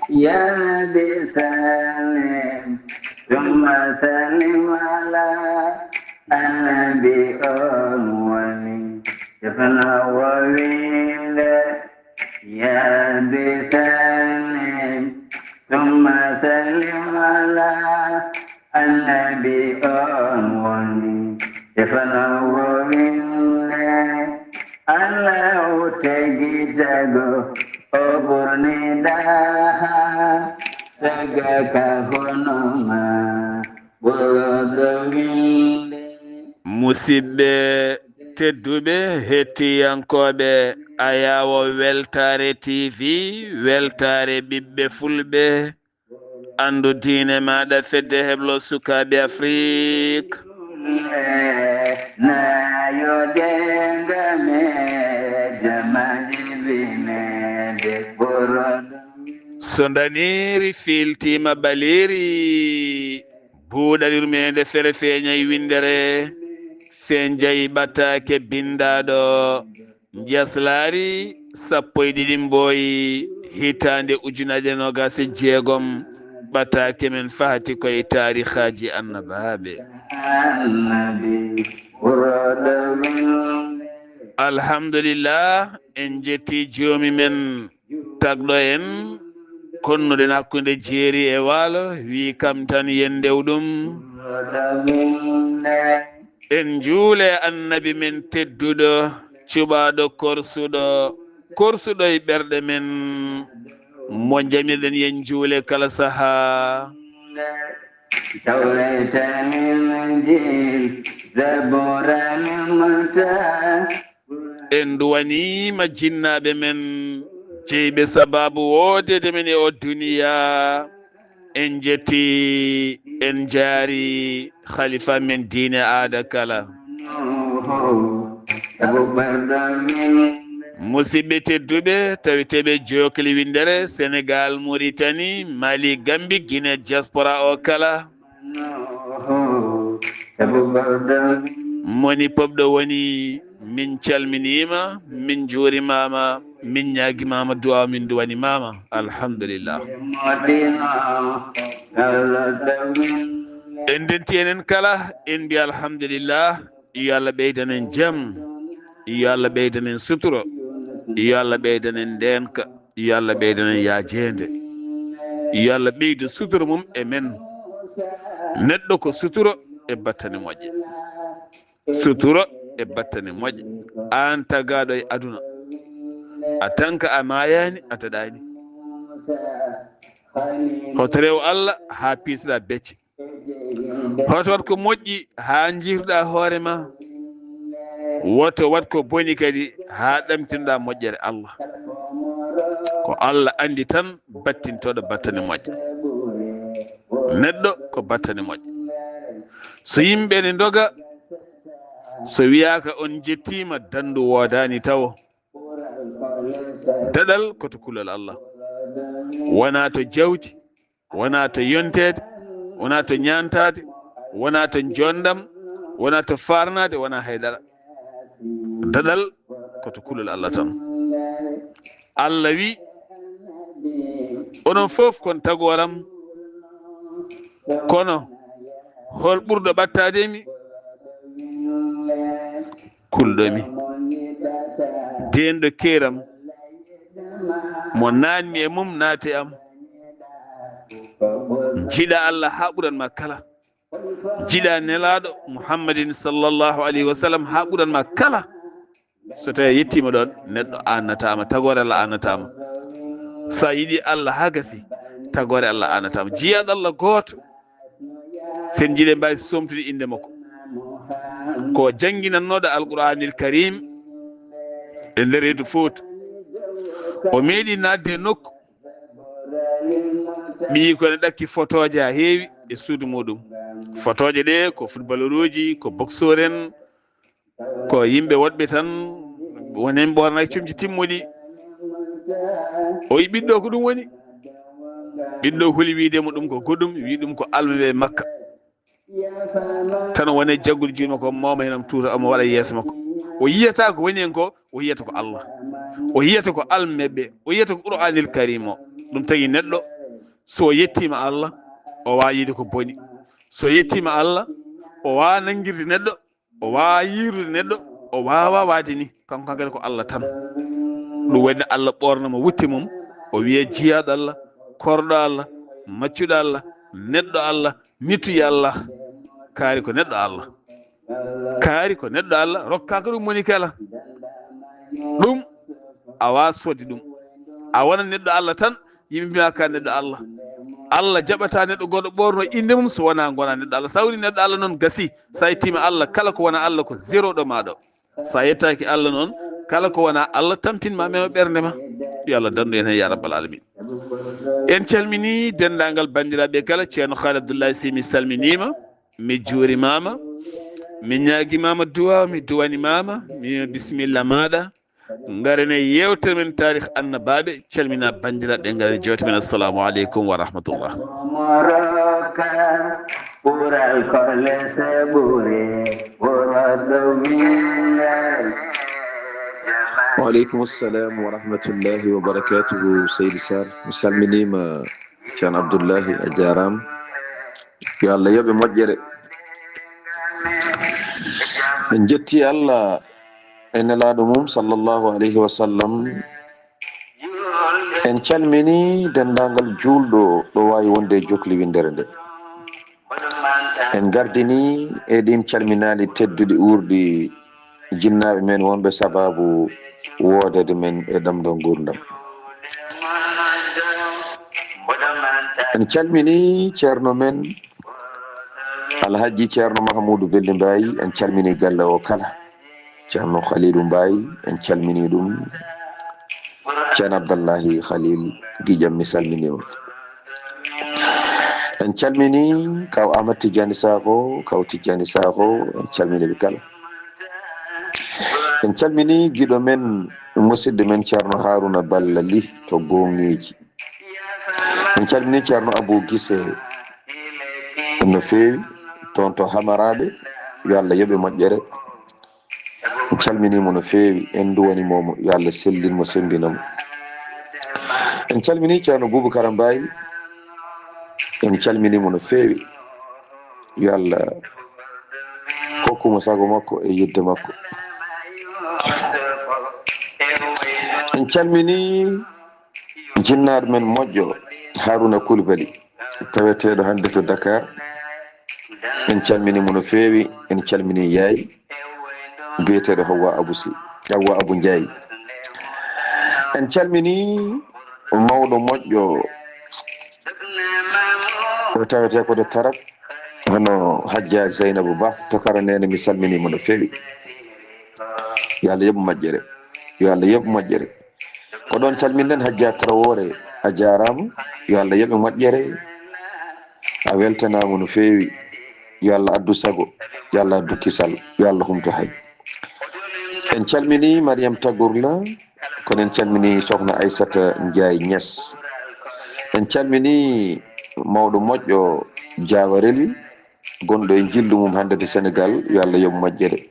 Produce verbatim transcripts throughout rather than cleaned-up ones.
يا رب سلم ثم سلم على النبي أول. Defana wowinde. يا رب سلم ثم سلم على النبي أول. Defana wowinde. Allahu tagi tago o ɓurni daha. Taga ka hono ma ɓurɗo winde. Musidɓe tedduɓe, hettiyankooɓe Ayawo Weltaare T V, weltaare ɓiɓɓe Fulɓe, anndu diine maaɗa, fedde heblo sukaaɓe Afrik. Nayo denga me jamaji binede borodo. So ndaniiri fiiltiima ɓaleeri, buuɗa yurmeende fere feeñay winndere, feeñjay ɓataake binndaaɗo. Njaslaari sappo e ɗiɗi mbooyi hitaande ujunaaje noogaas e jeegom, ɓataake men fahati koye taarihaaji annabaaɓe. Alhamdulillah, en njetti joomi men tagɗo en, konnuɗen hakkunde jeeri e waalo, wi kam tan yen ndew ɗum. En njuule annabi men tedduɗo, cuɓaaɗo korsuɗo, korsuɗo e ɓerɗe men, mo jamirɗen yen njuule kala sahaa. Tawreta min Injil, Zabura min Mata. En duwaniima jinnaaɓe men, jeyɓe sabaabu woodeede men e o duniya. En njetti, en njaari khalifa men diine aada kala. Musidɓe tedduɓe, taweteeɓe jookli winndere Senegal, Mauritanie, Mali, Gambie, Guinée, diaspora o kala. Moni pop ɗo woni, min calminiima, min njuurimaama, min ñaagimaama duwaaw, min duwanimaama. Alhamdulillah. En ndenti enen kala, en mbiya alhamdulillah. Yo Allah ɓeydan en jam. Yo Allah ɓeydan en suturo. Yo Allah ɓeydan en ndeenka. Yo Allah ɓeydan en yaajeende. Yo Allah ɓeydu suturo mum e men. Neɗɗo ko suturo e battane moƴƴe. Suturo e battane moƴƴe. Aan tagaaɗo e aduna, a tanka a maayaani, a taɗaani. Hoto rew Allah haa piitoɗaa becce. Hoto waɗ ko moƴƴi haa njiitoɗaa hoore ma. Woto waɗ ko boni kadi haa ɗamtinoɗaa moƴƴere Allah. Ko Allah anndi tan battintooɗo battane moƴƴe. Neɗɗo ko battane moƴƴe. So yimɓe ne ndoga, so wiyaaka on njettiima, danndu woodaani tawo. Daɗal ko to kulol Allah. Wonaa to jawdi, wonaa to yonteede, wonaa to ñaantaade, wonaa to njonndam, wonaa to faarnaade, wonaa hay dara. Daɗal ko to kulol Allah tan. Allah wi, onon fof kon tagooram, kono hol ɓurɗo ɓattaade mi? Kulɗo mi. Deenɗo keeram, mo naanmi e mum naati am. Jiɗa Allah haa ɓuran ma kala. Jiɗa nelaaɗo Muhammadin sallallahu alayhi wa sallam haa ɓuran ma kala. So tawi a yettiima ɗoon, neɗɗo aannataama, tagoore Allah aannataama. So a yiɗi Allah haa gasi, tagoore Allah aannataama. Jiyaaɗo Allah gooto, sen njiɗe mbaawi somtude innde makko. Ko jannginannooɗo Alqur'aanil Kariim e nder reedu Fuuta. O meeɗi naatde e nokku, ɓiyi ko ene ɗakki fotooje haa heewi e suudu muɗum. Fotooje ɗe ko footballeur uji, ko boxeur en, ko yimɓe woɗɓe tan, woni heen ɓoornaaki comci timmuɗi. O wi ɓiɗɗo ko ɗum woni? Ɓiɗɗo huli wiide mo ɗum ko goɗɗum, wi ɗum ko almaɓe Makka. Tan o woni e jaggude juuɗe makko, o mooma heen, omo tuuta, omo waɗa yeeso makko. O yiyata ko woni heen ko, o yiyata ko Allah. O yiyata ko almaɓe, o yiyata ko Qur'aanil Kariim o. Ɗum tagi neɗɗo So o yettiima Allah, o waawaa yiide ko boni. So o yettiima Allah, o waawaa nanngirde neɗɗo, o waawaa yiirude neɗɗo, o waawaa waade ni. Kanko hankadi ko Allah tan. Ɗum waɗi nde Allah ɓoorno mo wutte mum, o wiya jiyaaɗo Allah, korɗo Allah, maccuɗo Allah, neɗɗo Allah, nitu Allah. Kaari ko neɗɗo Allah. Kaari ko neɗɗo Allah, rokkaaka ɗum moni kala. Ɗum, a waawaa soodde ɗum. A wona neɗɗo Allah tan, yimɓe mbiya ka neɗɗo Allah. Allah jaɓata neɗɗo goɗɗo ɓoorno innde mum so wonaa ngonaa neɗɗo Allah. So a woni neɗɗo Allah noon, gasi. So a yettiima Allah, kala ko wonaa Allah ko zéro ɗo ma ɗo. So a yettaaki Allah noon, kala ko wonaa Allah tampin ma, mema ɓernde ma. Yo Allah dandu en heen, ya rabbal alamin. En calminii denndaangal banndiraaɓe kala. Ceerno Haali Abdullahi Sey, mi salminiima, mi juurimaama, mi ñaagimaama duwaaw, mi duwanimaama, mi wiima bisimilla maaɗa. Ngaren e yeewtere men taarih annabaaɓe, calmina banndiraaɓe, ngaren e jeewte men. Assalamu aleykum wa rahmatullah. Wa aleykum assalam wa rahmatullahi wa barakatuhu, Seydi Sarr. Mi salminiima, Ceerno Abdullahi, a jaaraama. Yo Allah yoɓe moƴƴere. En njetti Allah e Nelaaɗo mum, sallallahu alayhi wa sallam. En calminii denndaangal juulɗo ɗo waawi wonde e jokli winndere nde. En ngardinii e ɗiin calminaali tedduɗi, uurɗi, jinnaaɓe men wonɓe sabaabu woodeede men e ɗamɗo nguurndam. En calminii ceerno men, Alhaji Ceerno Mahamuudu Belli Mbaay, en calminii galle o kala. Ceerno Khalilu Mbaay, en calminii ɗum. Ceerno Abdallahi Khalil, giƴam, mi salminiima. En calminii kaw Ahmad Tijjani Sakho, kaw Tijjani Sakho, en calminii ɓe kala. En calminii giɗo men, musidɗo men Ceerno Haruna Balla Ly to Goŋŋeeji. En calminii Ceerno Abou Gise no feewi, toon to Hamaraaɓe, yo Allah yoɓe moƴƴere. En calminii mo no feewi, en nduwaniima mo, yo Allah sellin mo, semmbina mo. En calminii Ceerno Bubakara Mbaay, en calminii mo no feewi, yo Allah hokku mo sago makko e yidde makko. En calminii jinnaaɗo men moƴƴo, Haruna Koulibaly, taweteeɗo hannde to Dakar. En calminii mo no feewi, en calminii yaay biyeteeɗo Hawwa Abou Sy, Hawwa Abou Ndiaye. En calminii mawɗo moƴƴo, o tawetee ko to Tarab, hono Hajja Zeynabu Ba to Kara Neene, mi salminii mo no feewi. Yo Allah yoɓ moƴƴere, yo Allah yoɓ moƴƴere. Ko ɗoon calminɗen Hajja Traoré, a jaaraama, yo Allah yoɓe moƴƴere, a weltanaama no feewi, yo Allah addu sago, yo Allah addu kisal, yo Allah humto hay. En calminii Mariam Tagourla, kono en calminii Sokhna Aissata Ndiaye Niass. En calminii mawɗo moƴƴo Diawarel, gonɗo e njillu mum hannde to Senegal, yo Allah yoɓ moƴƴere.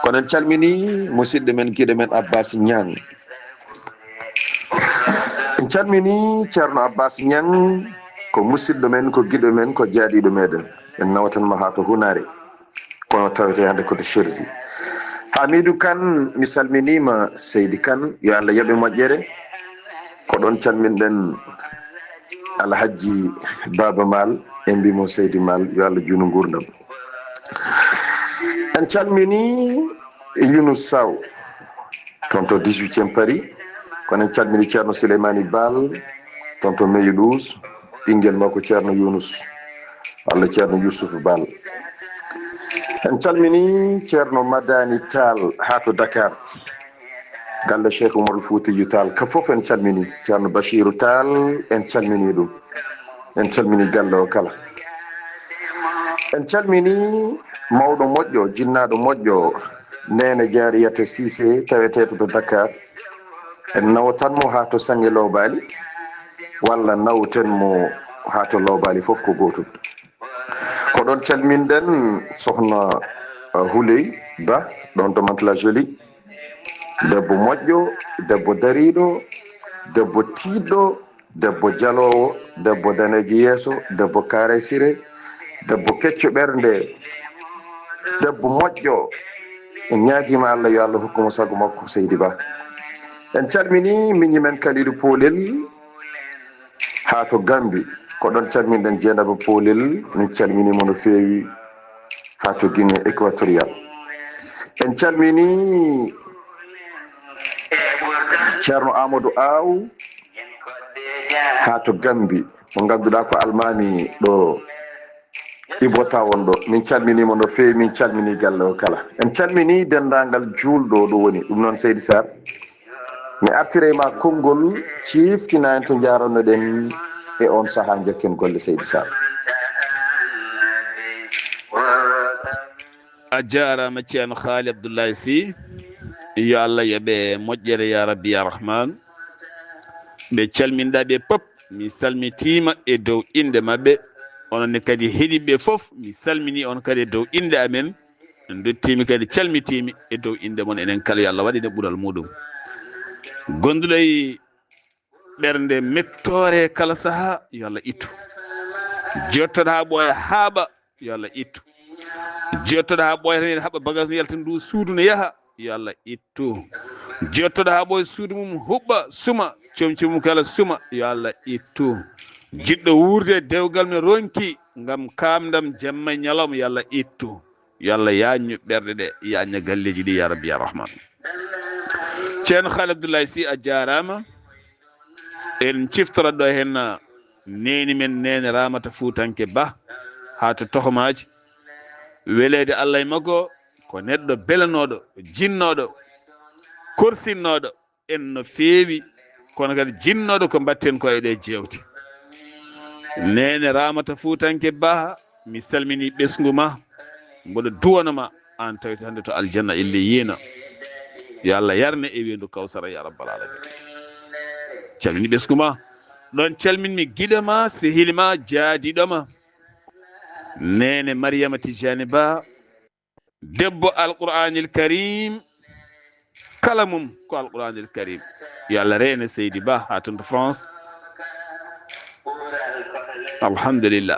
Kono en calminii musidɗo men, giɗo men Abbas Niang. En calminii Ceerno Abbas Niang, ko musidɗo men, ko giɗo men, ko jaaɗiiɗo meɗen. En nawatan mo haa to Hunaare, kono tawetee hannde ko to Cherzi. Hamidou Kane, mi salminiima, Seydi Kane, yo Allah yoɓe moƴƴere. Ko ɗoon calminɗen Alhaji Baba Maal, en mbii mo Seydi Maal, yo Allah juutnu nguurndam. En calminii Younouss Sow, toon to dix-huitième Paris, kono en calminii Ceerno Souleymani Baal, toon to Meylousse, ɓinngel makko Ceerno Younouss, walla Ceerno Youssouf Baal. En calminii Ceerno Madani Tall haa to Dakar, galle Cheikh Oumar Foutiyou Tall, ka fof en calminii. Ceerno Bachirou Tall, en calminii ɗum. En calminii galle o kala. En calminii mawɗo moƴƴo, jinnaaɗo moƴƴo, Neene Jariyata Cissé, taweteeɗo to Dakar. En nawtan mo haa to Saŋe Lowbaali, walla nawten mo haa to Lowbaali, fof ko gootum. Ko ɗoon calminɗen Sokhna, uh, Houley Ba, ɗoon to Mantes-la-Jolie. Debbo moƴƴo, debbo dariiɗo, debbo tiiɗɗo, debbo jaloowo, debbo daneejo yeeso, debbo kaaraysire, debbo kecco ɓernde, debbo moƴƴo. En ñaagiima Allah, yo Allah hokku mo sago makko, Seydi Ba. En calminii miñi men Kaliidu Poolel haa to Gambi. Ko ɗoon calminɗen Jeenaba Poolel. Min calminii mo no feewi haa to Guinée Équatoriale. En calminii Ceerno Amadou Aw haa to Gambi, mo ngannduɗaa ko almaami ɗo Ibota won ɗo. Min calminii mo no feewi, min calminii galle o kala. En calminii denndaangal juulɗo ɗo woni. Ɗum noon, Seydi Sarr, mi artiray ma konngol, ciiftinaa en to njaaranno-ɗen e oon sahaa, njokken golle, Seydi Sarr. A jaaraama, Ceerno Haali Abdullahi Sy. Yo Allah yoɓe moƴƴere, ya Rabbi, ya Rahman. Ɓe calminɗaa ɓe pop, mi salmitiima e dow innde maɓɓe. Onon ne kadi heɗiiɓe fof, mi salminii on kadi e dow innde amen. En ndottiimi kadi, calmitiimi e dow innde mon, enen kala, yo Allah waɗ en e ɓural muɗum. Gonduɗo e ɓernde mettoore kala sahaa, yo Allah ittu. Jottoɗo haa ɓooya haaɓa, yo Allah ittu. Jottoɗo haa ɓooya tan ene haɓɓa bagage, ne yalta ndu suudu, ne yaha, yo Allah ittu. Jottoɗo haa ɓooya, suudu mum huɓɓa, suma, comci mum kala suma, yo Allah ittu. Jiɗɗo wuurde dewgal, ne ronki ngam kaamndam jamma e ñalawma, yo Allah ittu. Yo Allah yaajnu ɓerɗe ɗe, yaajna galleeji ɗi, ya Rabbi, ya Rahman. Ceerno Haali Abdullahi Sy, a jaaraama. En ciftora ɗo heen neene men, Neene Ramata Fuutanke Bah, haa to Tohomaaji. Weleede Allah e makko, ko neɗɗo belanooɗo, jinnooɗo, korsinnooɗo en no feewi, kono kadi jinnooɗo ko mbaɗten ko e ɗe jeewte. Neene Ramata Fuutanke Bah, mi salminii ɓesngu ma, mboɗo duwano ma, aan tawete hannde to aljanna Illiyina. Yo Allah yarne e weendu Kawsara, ya Rabbal Alamin. Calmini ɓesngu ma. Ɗoon calminmi giɗo ma, sehil ma, jaadiiɗo ma, Neene Mariyama Tijjaani Bah, debbo Alqur'aanil Kariim, kala mum ko Alqur'aanil Kariim. Yo Allah reene Seydi Bah haa toon to France. Alhamdulillah.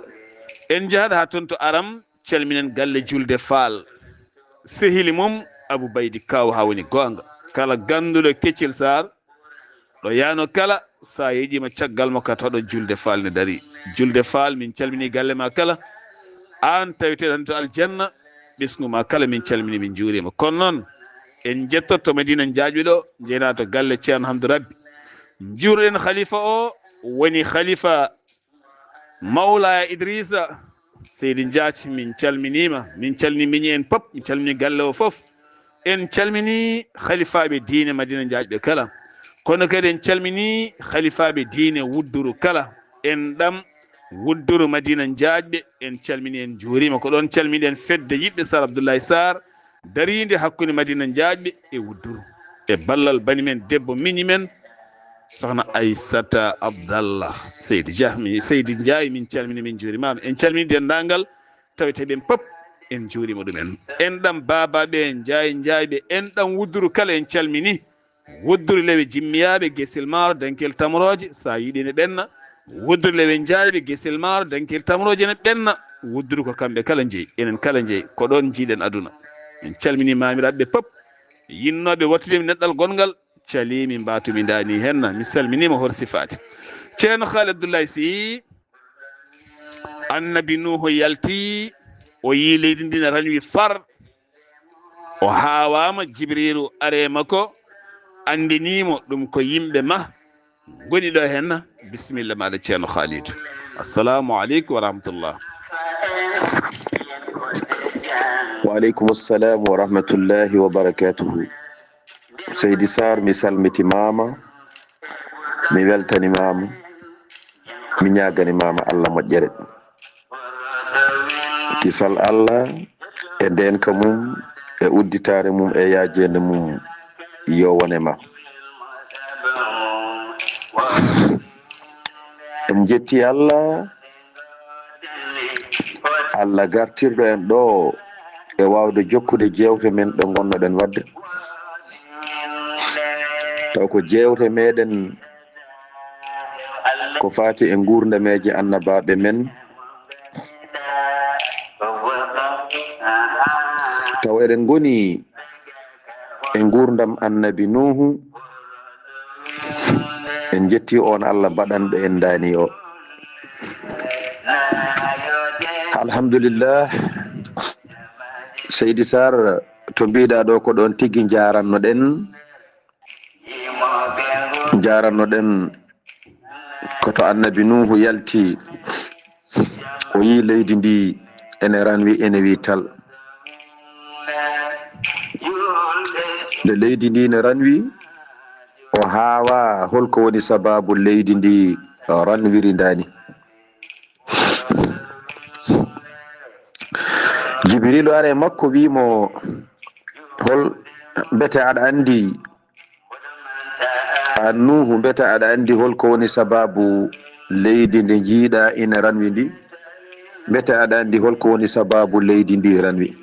En njahat haa toon to Aram, calminen galle Julde Faal. Sehil mum Abu Baydi Kaaw haa woni goonga. Kala gannduɗo Keccel Saar, ɗo yaano kala, so a yeeƴiima caggal makko, a tawat ɗo Julde Faal ne darii. Julde Faal, min calminii galle ma kala. Aan taweteeɗo hannde to aljanna, ɓesngu ma kala, min calminii, min njuuriima. Kono noon, en njettoto Madina Njaajɓe ɗo, njeynaa to galle Ceerno Hamdu Rabbi. Njuurɗen khalifa o, woni khalifa Mawlaya Idrissa Seydi Njaaj, min calminiima, min calminii miñi en pop, min calminii galle o fof. En calminii khalifaaɓe diine Madina Njaajɓe kala. Kono kadi en calminii khalifaaɓe diine Wudduru kala. En ɗam Wudduru Madina Njaajɓe, en calminii, en njuuriima. Ko ɗoon calmiɗen fedde yiɗɓe Sar Abdoulaye Sarr, dariinde hakkunde Madina Njaajɓe e Wudduru. E ballal bani men debbo, miñi men, Sokhna Aissata Abdallah, Seydi Jah, mi, Seydi Njaay, min calminii, min njuuriima. En calminii denndaangal taweteeɓe ɓen pop, en njuuriima ɗumen. En ɗam baabaaɓe, en Njaay, Njaayɓe, en ɗam Wudduru kala, en calminii. Wudduru lewe jimmiyaaɓe, Gesel Maaro, Dankel Tamrooje, so a yiɗi ne ɓenna. Wudduru lewe Njaayɓe, Gesel Maaro, Dankel Tamrooje ne ɓenna. Wudduru ko kamɓe kala njeyi, enen kala njeyi, ko ɗoon njiiɗen aduna. En calminii maamiraaɓe ɓe pop, yinnooɓe wattude mi neɗɗal gonngal, calii mi, mbaatu mi, ndaanii henna. Mi salminiima hor sifaati. Ceerno Haali Abdullahi Sy, Annabi Nuuhu yalti, o yii leydi ndi ne ranwi far, o haawaama, Jibriilu ari e makko, anndinii mo ɗum ko yimɓe ma ngoni ɗo henna. Bisimilla maaɗa, Ceerno Haalidu. Assalamu aleykum wa rahmatullah. Wa aleykum assalam wa rahmatullahi wa barakatuhu. Seydi Sarr, mi salmitimaama, mi weltanimaama, mi ñaaganimaama Allah moƴƴere. Kisal Allah e ndeenka mum e udditaare mum e yaajeende mum yo wone ma. En njetti Allah, Allah gartirɗo en ɗo e waawde jokkude jeewte men ɗo ngonnoɗen waɗde. Taw ko jeewte meɗen ko faati e nguurdameeje annabaaɓe men. Taw eɗen ngoni e nguurndam annabi Nuuhu. En njetti on Allah baɗanɗo en daani o. Alhamdulillah. Seydi Sarr, to mbiɗa ɗo ko ɗon tigi njaranno ɗen. Njaranno ɗen ko to annabi Nuuhu yalti, o yi leydi ndi ene ranwi, ene wi tal. Nde leydi ndi ne ranwi, o haawa holko woni sababu leydi ndi ranwiri ndani. Jibrilu ari e makko, wi mo, hol, mbete aɗa andi, a Nuuhu, mbete aɗa andi holko woni sababu leydi ndi njiiɗa ina ranwi ndi? Mbete aɗa andi holko woni sababu leydi ndi ranwi?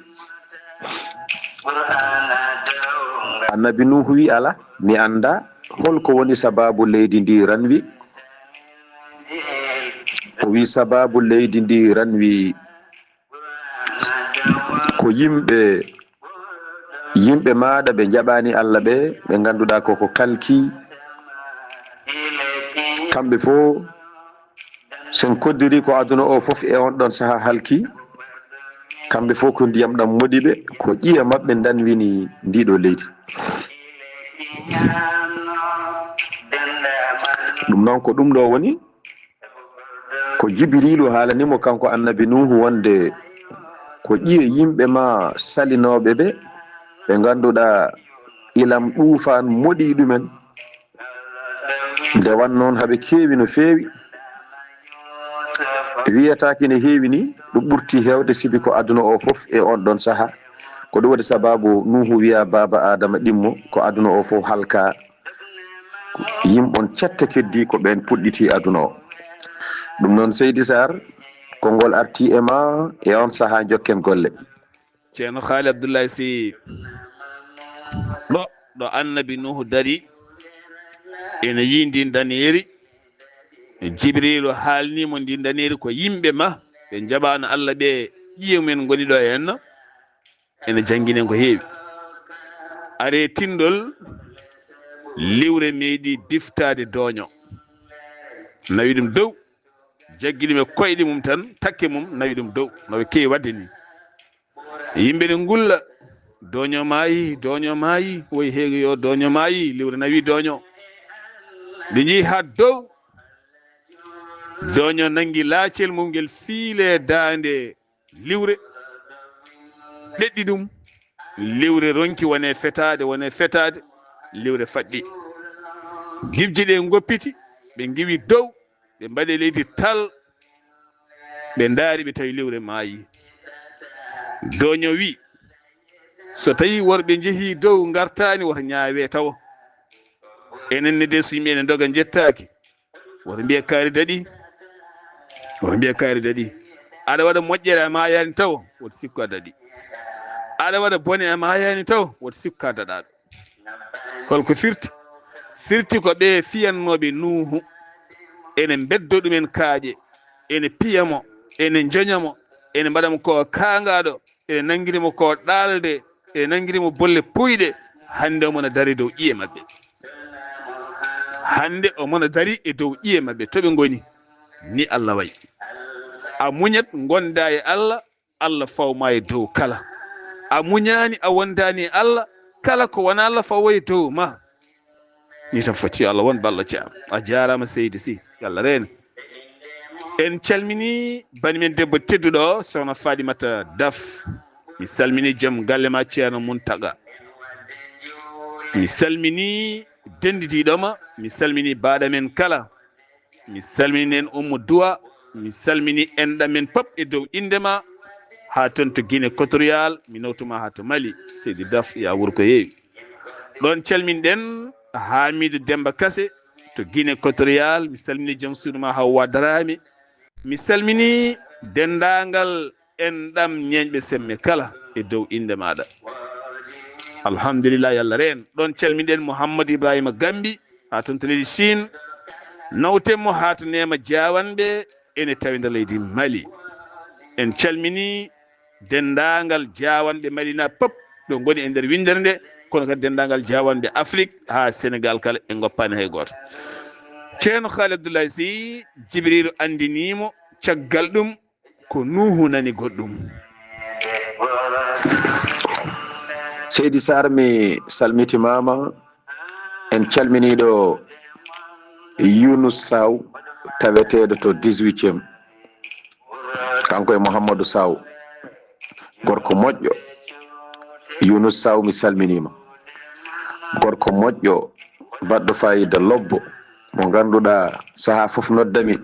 Annabi Nuuhu wi, ala, mi anda holko woni sababu leydi ndi ranwi. O wi, sababu leydi ndi ranwi ko yimɓe, yimɓe maaɗa ɓe njaɓani Allah ɓe, ɓe ngannduɗaa ko ko kalki. Kamɓe fof, sen koddiri ko aduna o fof e on ɗon saha halki. Kamɓe fof ko ndiyam ɗam moɗi ɓe, ko ƴiye maɓɓe ndanwini ndiɗo leydi. Ɗum noon ko ɗum ɗo woni ko Jibriilu haalani mo kanko annabi Nuuhu wonde ko ƴiye yimɓe ma salinooɓe ɓe, ɓe ngannduɗaa ilam ɗuufaan moɗi ɗumen. Nde wan noon haɓe keewi no feewi. Wiyataake ne heewi ni, ɗum ɓurti heewde sibi ko aduna o fof e on ɗon saha. Ko ɗum waɗi sababu Nuuhu wiya baaba Aadama ɗimmo, ko aduna o fof halka. Yimɓon cetta keddi ko ɓen puɗɗiti aduna o. Ɗum noon, Seydi Sarr, konngol arti e ma e on saha, jokken golle. Ceerno Haali Abdullahi Sy, ɗo, ɗo annabi Nuuhu dari, ene yii ndin daneeri, Jibriilu haalni mo ndin daneeri ko yimɓe ma, ɓe njaɓaano Allah ɓe ƴiye mumen ngoni ɗo e henna. Ene jannginen ko heewi. Are tinndol, liwre meeɗi biftaade dooño. Nawi ɗum dow, jaggi ɗum e koyɗe mum tan, takke mum, nawi ɗum dow, no ɓe keewi waɗde ni. Yimɓe ne ngulla, dooño maayi, dooño maayi, woy heege yo dooño maayi, liwre nawi dooño. Ɓe njehi haa dow, dooño nanngi laacel mum ngel fiile daande liwre, ɓeɗɗi ɗum. Liwre ronki wone fetaade, wone fetaade, liwre faɗɗi. Gibje ɗe ngoppiti, ɓe ngiwi dow, ɓe mbaɗi leydi tal, ɓe ndaari, ɓe tawi liwre maayi. Dooño wi, so tawi worɓe njehi dow ngartaani, woto ñaawe tawo. Enen ne de, so yimɓe ene ndoga njettaaki, woto mbiye kaari daɗi. Woto mbiye kaari daɗi. Aɗa waɗa moƴƴere a maayaani taw, woto sikku a daɗi. Aɗa waɗa bone a maayaani taw, woto sikku ka daɗaaɗo. Holko firti? Firti ko ɓe fiyannooɓe Nuuhu. Ene mbeddo ɗumen kaaƴe, ene piya mo, ene njoña mo, ene mbaɗa mo ko kaangaaɗo, ene nanngiri mo ko ɗaalde, ene nanngiri mo bolle puyɗe. Hannde omo na dari dow ƴiye maɓɓe. Hannde omo na dari e dow ƴiye maɓɓe. To ɓe ngoni? Ni Allah wayi. A muñat, ngonda e Allah, Allah fawma e dow kala. A muñaani, a wondaani e Allah, kala ko wona Allah fawo e dow ma. Ni tan foti, yo Allah won ballo Caam. A jaaraama, Seydi Sy, yo Allah reene. En calmini bani men debbo tedduɗo o, Sokhna Fatimata Daf. Mi salmini joom galle ma, Ceerno Muntaga. Mi salmini dendidiiɗo ma, mi salmini baaɗo men kala. Mi salmini en Ummu Duwa, mi salmini enɗam men pop e dow innde ma, haa toon to Guinée Équatoriale, mi nawtuma haa to Mali, Seydi Daf, ya wuur ko heewi. Ɗoon calminɗen Hamidou Demba Kase to Guinée Équatoriale, mi salmini joom suudu ma Hawwa Darame, mi salmini denndaangal enɗam ñeeñɓe semme kala e dow innde maaɗa. Alhamdulillah, yo Allah reen. Ɗoon calminɗen Mouhamadou Ibrahima Gambi, haa toon to leydi Chine. Nawten mo haa to neema jaawanɓe ene tawi nder leydi Mali. En calminii denndaangal jaawanɓe Mali na pop ɗo ngoni e nder winndere nde, kono kadi denndaangal jaawanɓe Afrik haa Senegaal kala en ngoppaani hay gooto. Ceerno Haali Abdullahi Sey, Jibriilu anndinii mo, caggal ɗum ko Nuuhu nani goɗɗum. Seydi Sarr, mi salmitimaama. En calminiiɗo Yunus Saw, taweteeɗo to dix-huitième. Kanko e Mouhamadou Saw, gorko moƴƴo. Yunus Saw, mi salminiima. Gorko moƴƴo, baɗɗo faayiida lobbo, mo ngannduɗaa sahaa fof noddami.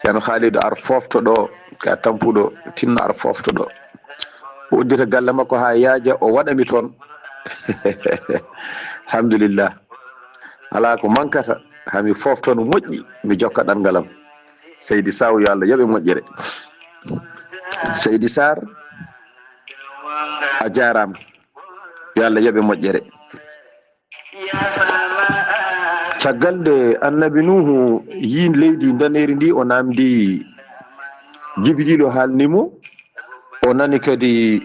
Ceerno Haalidu, ar foofto ɗo, ka tampuɗo, tinno ar foofto ɗo. O uddita galle makko haa yaaja, o waɗa mi toon. Alhamdulillah. Alaa ko mankata, haa mi foofto no moƴƴi, mi jokka ɗanngal am. Seydi Saw, yo Allah yoɓe moƴƴere. Seydi Sarr, a jaaraama. Yo Allah yoɓe moƴƴere. Caggal nde Annabi Nuuhu yii leydi ndaneeri ndi, o naamndi Jibriilu, haalni mo, o nani kadi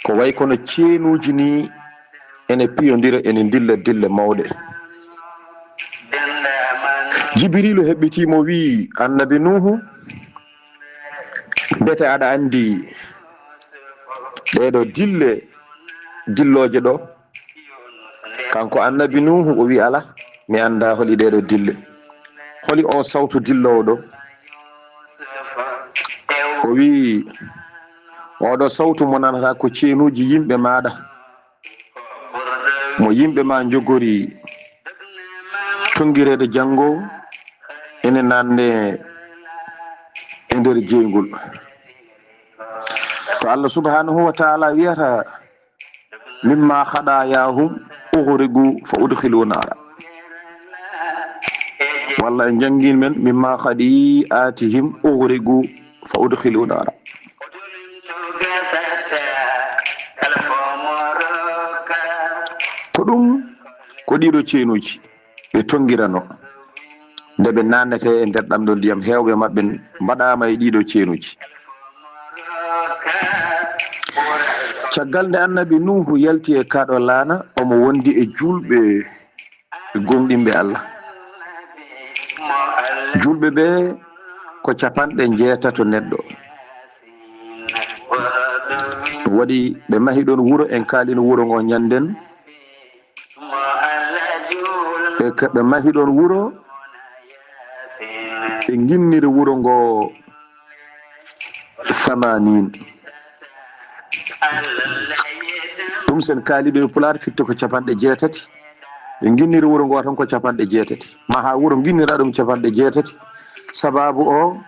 ko way kono ceenuuji ni ene piyondira, ene ndilla dille mawɗe. Jibriilu heɓɓitii mo, wii, Annabi Nuuhu, mbete aɗa anndi ɗeeɗo dille, dillooje ɗo? Kanko Annabi Nuuhu, o wii, alaa, mi anndaa holi ɗeeɗo dille. Holi oo sawtu dilloowo ɗo? O wii, ooɗo sawtu mo nanata ko ceenuuji yimɓe maaɗa, mo yimɓe ma njogori tonngireede janngo, ene naatne e nder jeyngol. To Allah subhanahu wa taala wiyata, mimma khaɗaayahum ughriqu fa udkhilu naara. Walla en janngin men, mimma khati'atihim ughriqu fa udkhilu naara. Ko ɗum, ko ɗiɗo ceenuuji ɓe tonngirano. Nde ɓe naatnetee e nder ɗam ɗo ndiyam, heewɓe maɓɓe mbaɗaama e ɗiɗo ceenuuji. Caggal nde Annabi Nuuhu yalti e kaaɗo laana, omo wondi e juulɓe gomɗinɓe Allah. Juulɓe ɓe ko capanɗe njeetato neɗɗo. Waɗi ɓe mahi ɗoon wuro, en kaalino wuro ngo ñannden. Ɓe ka-, ɓe mahi ɗoon wuro, ɓe nginniri wuro ngo samanin. Ɗum sen kaali ɗum e Pulaar, fitte ko capanɗe jeetati. Ɓe nginniri wuro ngo tan ko capanɗe jeetati. Maha wuro nginnira ɗum capanɗe jeetati. Sababu o,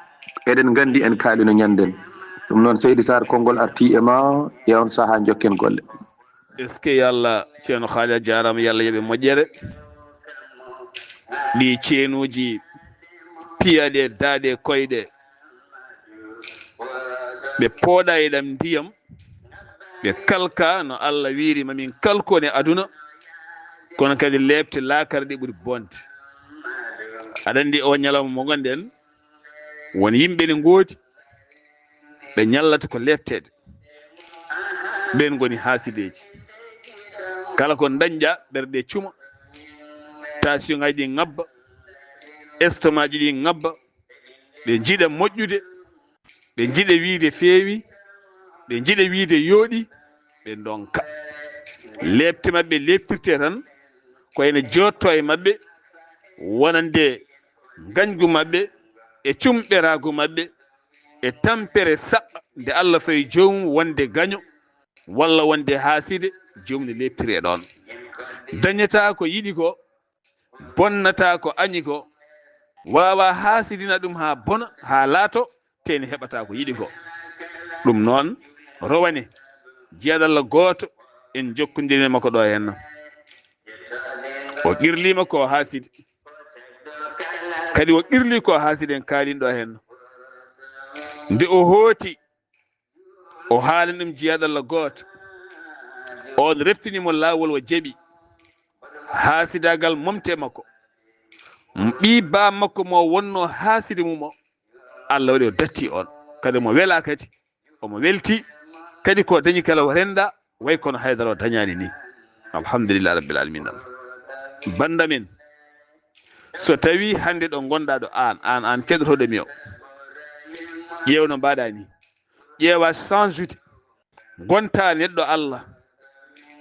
eɗen nganndi en kaalino ñannden. Ɗum noon, Seydi Sarr, konngol arti e ma, e on saha njokken golle. Est-ce que yo Allah, Ceerno Haali a jaaraama, yo Allah yoɓe moƴƴere. Ɗi ceenuuji piyaɗe, daaɗe, koyɗe, ɓe pooɗa e ɗam ndiyam, ɓe kalka no Allah wiiri ma min kalkon e aduna, kono kadi leepte laakara ɗe ɓuri bonde. Aɗa anndi o ñalawma mo ngonɗen, won yimɓe ne ngoodi, ɓe ñallata ko leepteede. Ɓeen ngoni haasideeji. Kala ko ndañɗa, ɓerɗe cuma, tension ngaji ɗi ngabba, estomac ji ɗi ngabba, ɓe njiɗa moƴƴude, ɓe njiɗa wiyde feewi, ɓe njiɗa wiyde yooɗi, ɓe ndonka. Leepte maɓɓe leeptirte tan, ko ene jooɗto e maɓɓe, wonande ngañgu maɓɓe e cumɓeraagu maɓɓe, e tampere saɗɗa nde Allah fayi joomum wonde gaño walla wonde haaside, joomum ne leeptiri e ɗoon. Dañataa ko yiɗi ko, bonnataa ko añi ko, waawaa haasidina ɗum haa bona, haa laato, te ne heɓataa ko yiɗi ko. Ɗum noon, rowani, jiyaaɗo Allah gooto, en njokkondirii makko ɗo henna. O qirliima ko haasidi. Kadi o qirlii ko haasidi en kaalin ɗo henna. Nde o hooti, o haalani ɗum jiyaaɗo Allah gooto. On reftini mo laawol, o jaɓi. Haasidaagal momte makko. Ɓii baa makko mo wonno haa sidi mum o, Allah waɗi o datti on. Kadi mo wela kadi, omo welti. Kadi ko dañi kala o renda, way kono haydara o dañani ni. Alhamdulillah rabbil alamin. Banda min, so tawi hande ɗo gonda ɗo an, an, an keɗotoɗo mi o, ƴeew no mbaɗa ni. Ƴeewa sans jude. Gonta neɗɗo Allah.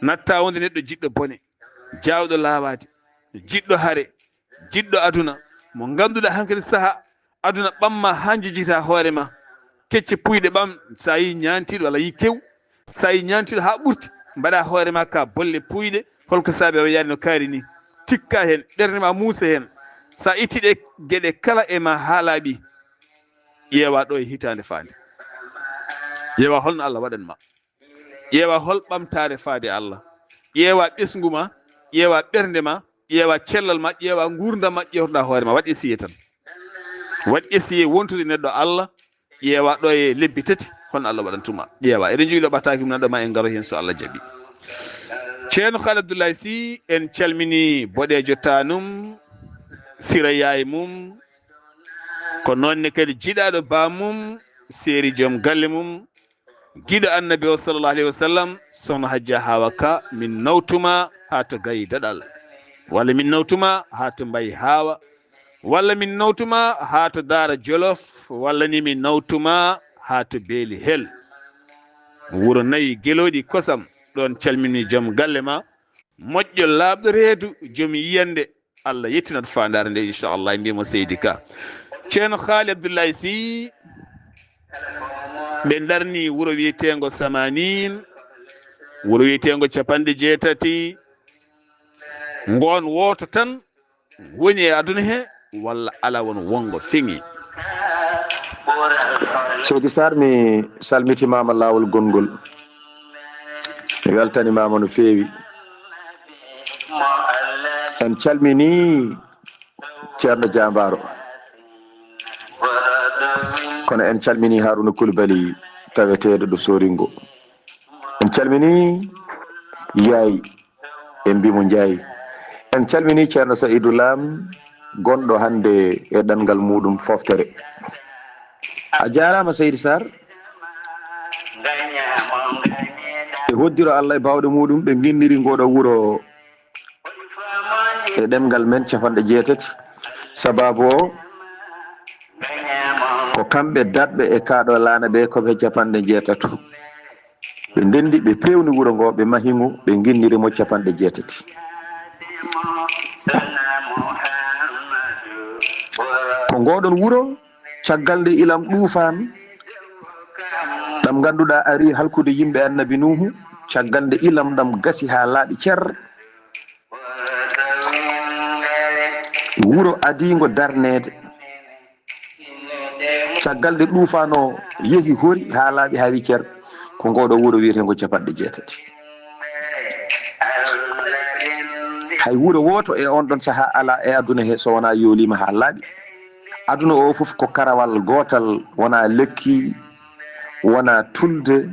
Natta wonde neɗɗo jiɗɗo bone, jawɗo laawaade, jiɗɗo hare, jiɗɗo aduna, mo ngannduɗaa hankadi saha aduna ɓamma haa njejjita hoore ma. Kecce puyɗe ɓam, so a yi ñaantiiɗo walla yi kew, so a yi ñaantiiɗo haa ɓurti, mbaɗa hoore ma ka bolle puyɗe, holko saabi a wayaani no kaari ni. Tikka heen, ɓernde ma muusa heen. So a itti ɗe geɗe kala e ma haa laaɓi, ƴeewa ɗo e hitaande faande. Ƴeewa holno Allah waɗan ma. Ƴeewa hol ɓamtaare faade Allah. Ƴeewa ɓesngu ma, ƴeewa ɓernde ma, ƴeewa cellal ma, ƴeewa nguurndam ma, ƴeewtoɗa hoore ma. Waɗ essayé tan. Waɗ essayé wontude neɗɗo Allah, ƴeewa ɗo e lebbi tati, hono Allah waɗantuma. Ƴeewa. Eɗen jogii ɗo ɓattaaki mum, nanɗo ma en ngaro heen so Allah jaɓi. Ceerno Khaali Abdoulaye Sy, en calmini boɗeejo tanum, sira yaay mum, ko noon ne kadi jiɗaaɗo baa mum, seeri joom galle mum, giɗo Annabi o sallallahu alayhi wa sallam, Sohna Hajja Hawa Ka, min nawtuma haa to Gayi Daɗal, walla min nawtuma haa to Mbayi Hawa, walla min nawtuma haa to Daara Jolof, walla ni min nawtuma haa to Beeli Hel. Wuro nayi gelooɗi kosam, ɗoon calmini joom galle ma, moƴƴo laaɓɗo reedu, joom yiyannde, Allah yettinat faandaare nde, inchallah, mbiyamo Seydi Ka. Ceerno Khaali Abdoulaye Sy, ɓe darni wuro wiyeteengo Samanin, wuro wiyeteengo capanɗe jeetati, ngoon wooto tan woni e aduna he, walla ala won wongo feŋi? Seydi Sarr, mi salmitimaama laawol gonngol. Mi weltanimaama no feewi. En calmini Ceerno Jaambaaro. Kono en calmini Haruna Kulbali taweteeɗo ɗo Soringo. En calmini Yaay, en mbimo Njaay. En calmini Ceerno Sa'idu Lam, gonɗo hannde e ɗanngal muɗum foftere. A jaaraama Seydi Sarr. E hoddiro Allah e baawɗe muɗum ɓe nginniri ngoɗo wuro e ɗemngal men capanɗe jeetati. Sababu o ko kamɓe daɗɓe e kaɗo laana ɓe ko ɓe capanɗe jeetatu. Ɓe ndendi, ɓe pewni wuro ngo, ɓe mahi ngo, ɓe nginniri mo capanɗe jeetati. Ko ngoɗon wuro, caggal nde ilam ɗuufaan ɗam ngannduɗaa ari halkude yimɓe Annabi Nuuhu, caggal nde ilam ɗam gasi haa laaɓi cer, wuro adiingo darneede. Caggal nde ɗuufaan o yehi hori haa laaɓi haa wi cer, ko ngoɗo wuro wiyeteengo capanɗe jeetati. Hay wuro wooto e on ɗon sahaa alaa e aduna he so wonaa yooliima haa laaɓi. Aduna o fof ko karawal gootal, wonaa lekki, wonaa tulde,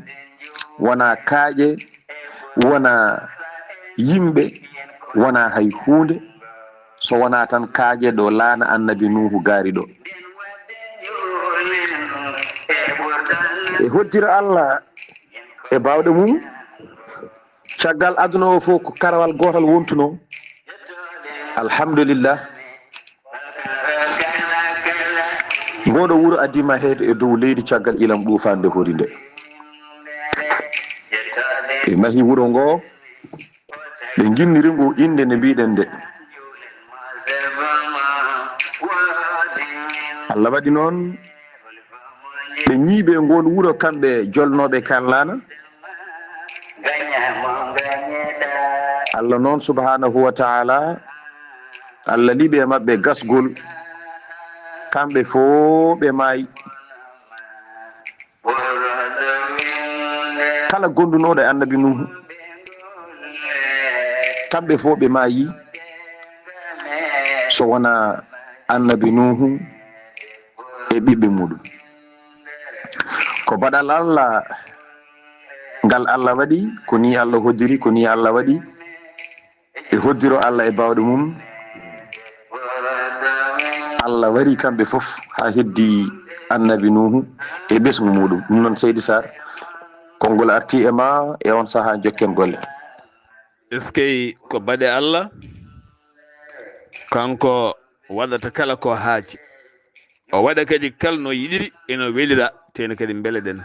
wonaa kaaƴe, wonaa yimɓe, wonaa hay huunde, so wonaa tan kaaƴe ɗo laana Annabi Nuuhu gaari ɗo. E hoddiro Allah e baawɗe mum, caggal aduna o fof ko karawal gootal wontuno. Alhamdulillah. Ngoɗo wuro addiima heede e dow leydi caggal ilam ɗuufaande hori nde. Ɓe mahi wuro ngo, ɓe nginniri ngu innde nde mbiɗen nde. Allah waɗi noon, ɓe ñiiɓe ngoon wuro, kamɓe jolnooɓe kaan laana. Allah noon, subhaanahu wa ta'ala, Allah liɓi e maɓɓe gasgol, kamɓe fof ɓe maayi. Kala gondunooɗo e Annabi Nuuhu, kamɓe fof ɓe maayi, so wonaa Annabi Nuuhu e ɓiɓɓe muɗum. Ko baɗal Allah ngal Allah waɗi, ko nii Allah hoddiri, ko nii Allah waɗi. E hoddiro Allah e baawɗe mum, Allah wari kamɓe fof haa heddi Annabi Nuuhu e ɓesngu muuɗum. Ɗum noon, Seydi Sarr, konngol artii e ma e oon sahaa, njokken golle. Eskey, ko baɗe Allah, kanko waɗata kala ko haaji. O waɗa kadi kala no yiɗiri e no welira, teno kadi mbeleɗen.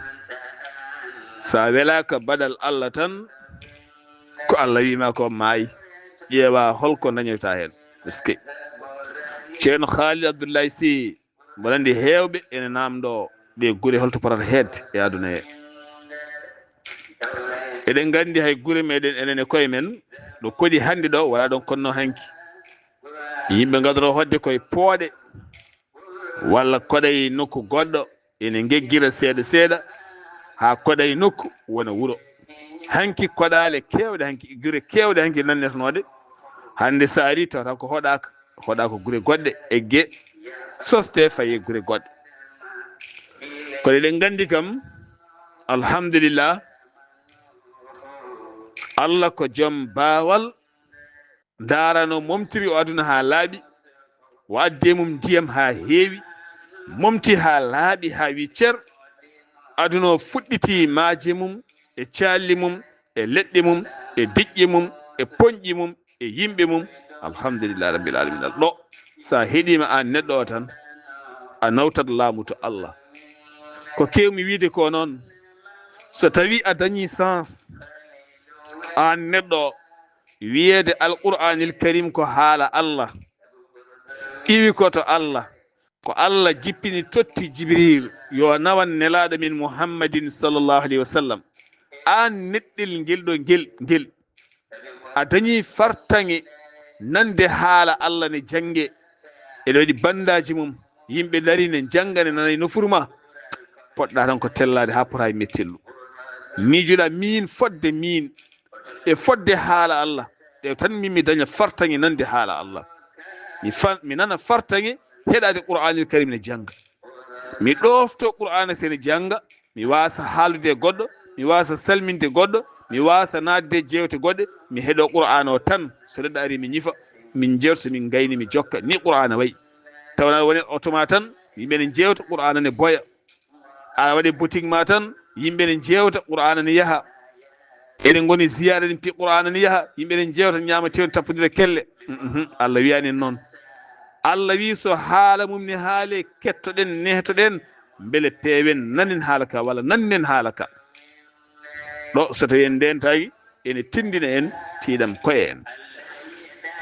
So a welaaka baɗal Allah tan, ko Allah wiima ko maay, ƴeewa holko dañirta heen. Eskey. Ceerno Khalid Abdoulaye Sy, mboɗo anndi heewɓe ene naamndoo ɗe gure holto potata heedde e aduna he. Eɗen nganndi hay gure meɗen enen e koye men, ɗo koɗi hannde ɗo, wala ɗon konno hanki. Yimɓe ngadoro hodde koye pooɗe, walla koɗa e nokku goɗɗo, ene ngeggira seeɗa seeɗa, haa koɗa e nokku wona wuro. Hanki koɗaale keewɗe, hanki gure keewɗe hanki nannetonooɗe, hannde so ari tawata ko hoɗaaka, hoɗa ko gure goɗɗe, egge, soste faye gure goɗɗe. Kono eɗen nganndi kam, alhamdulillah, Allah ko joom baawal, ndaara no momtiri o aduna haa laaɓi, o addi e mum ndiyam haa heewi, momti haa laaɓi haa wi cer. Aduna o fuɗɗiti maaje mum, e caalli mum, e leɗɗe mum, e diƴƴe mum, e poñƴi mum, e yimɓe mum. Alhamdulillah rabbil alamin. Ɗo, so a heɗiima aan neɗɗo o tan, a nawtat laamu to Allah. Ko keewmi wiide ko noon, so tawi a dañi sens, aan neɗɗo o, wiyeede Alqur'aanil Karim ko haala Allah, iwi ko to Allah, ko Allah jippini totti Jibril yo nawan Nelaaɗo men Muhammadin sallallahu alayhi wa sallam. Aan neɗɗel ngel ɗo ngel, ngel, a dañi fartaŋe nande haala Allah ne jannge, eɗo waɗi bandaaji mum, yimɓe dari ne njannga, ne nana e nofuru ma, poɗɗa tan ko tellaade haa pota e mettellu. Miijoɗa miin fodde miin e fodde haala Allah, ɗe tan min mi daña fartaŋe nande haala Allah. Mi fa-, mi nana fartaŋe heɗaade Qur'aanil Karim ne jannga. Mi ɗoofto Qur'aana se ne jannga, mi waasa haaldude e goɗɗo, mi waasa salminde goɗɗo, mi waasa naatde e jeewte goɗɗe, mi heɗo Qur'aana o tan. So neɗɗo ari mi ñifa, min jeewta, so min ngayni mi jokka. Ni Qur'aana wayi. Tawana woni oto ma tan, yimɓe ne jeewta, Qur'aana ne boya. Aɗa waɗi boutique ma tan, yimɓe ne jeewta, Qur'aana ne yaha. Eɗen ngoni ziyaara, eɗen pi-, Qur'aana ne yaha, yimɓe ne jeewta, ñaama teew, tappodira kelle. Mhm, Allah wiyaani en noon. Allah wi so haala mum ne haale, kettoɗen, nehtoɗen, mbele peewen, nanen haala ka, walla nannen haala ka. Ɗo, so tawi en ndentaaki, ene tindina en, tiiɗam koye en.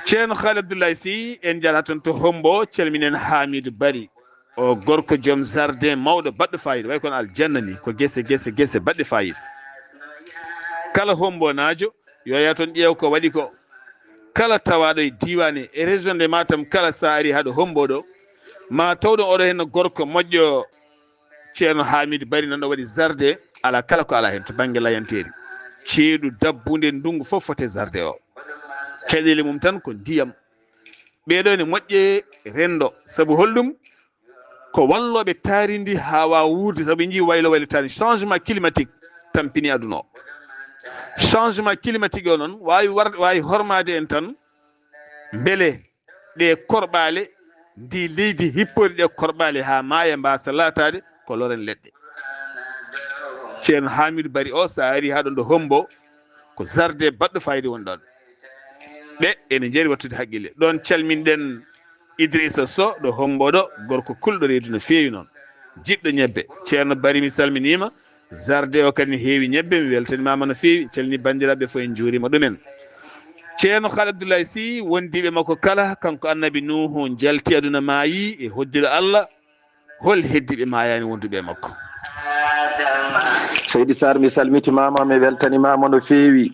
Ceerno Khalid Abdoulaye Sy, en njarat toon to Hombo, calminen Hamidou Bari. O gorko joom jardin mawɗo baɗɗo fayida, way kono aljanna ni, ko gese, gese, gese baɗɗe fayida. Kala hombonaajo, yo yaa toon ƴeew ko waɗi ko. Kala tawaaɗo e diiwaan e région de Matam, kala so a ari haɗo Hombo ɗo, ma taw ɗon oɗo henno gorko moƴƴo, Ceerno Hamidou Bari nan ɗo waɗi jardin, ala kala ko ala heen to bannge layanteeri. Ceeɗu dabbunde ndungu fof foti e jardin o. Caɗeele mum tan ko ndiyam. Ɓeeɗo ne moƴƴe renndo. Sabu holɗum? Ko wallooɓe taarindi haa waawa wuurde, sabu ɓe njii waylo waylo taarindi. Changement climatique tampini aduna o. Changement climatique o noon waawi war-, waawi hormaade en tan, mbele ɗe korɓaale, ndi leydi hippori ɗe korɓaale haa maaya mbaasa laataade ko loren leɗɗe. Ceerno Hamidou Bari o, so a ari haa ɗon ɗo Hombo, ko jardin baɗɗo fayida woni ɗon. Ɓe ene njeri wattude haqqille. Ɗon calminɗen Idrissa Sow ɗo Hombo ɗo, gorko kulɗo reedu no feewi noon. Jiɗɗo ñebbe. Ceerno Bari, mi salminiima. Jardin o kadi ne heewi ñebbe, mi weltanimaama no feewi. Calmini banndiraaɓe fof, en njuuriima ɗumen. Ceerno Khalid Abdoulaye Sy, wondiiɓe makko kala, kanko Annabi Nuuhu jalti aduna maayi e hoddiro Allah. Hol heddiiɓe maayaani wonduɓe e makko? Seydi Sarr, mi salmitimaama, mi weltanimaama no feewi.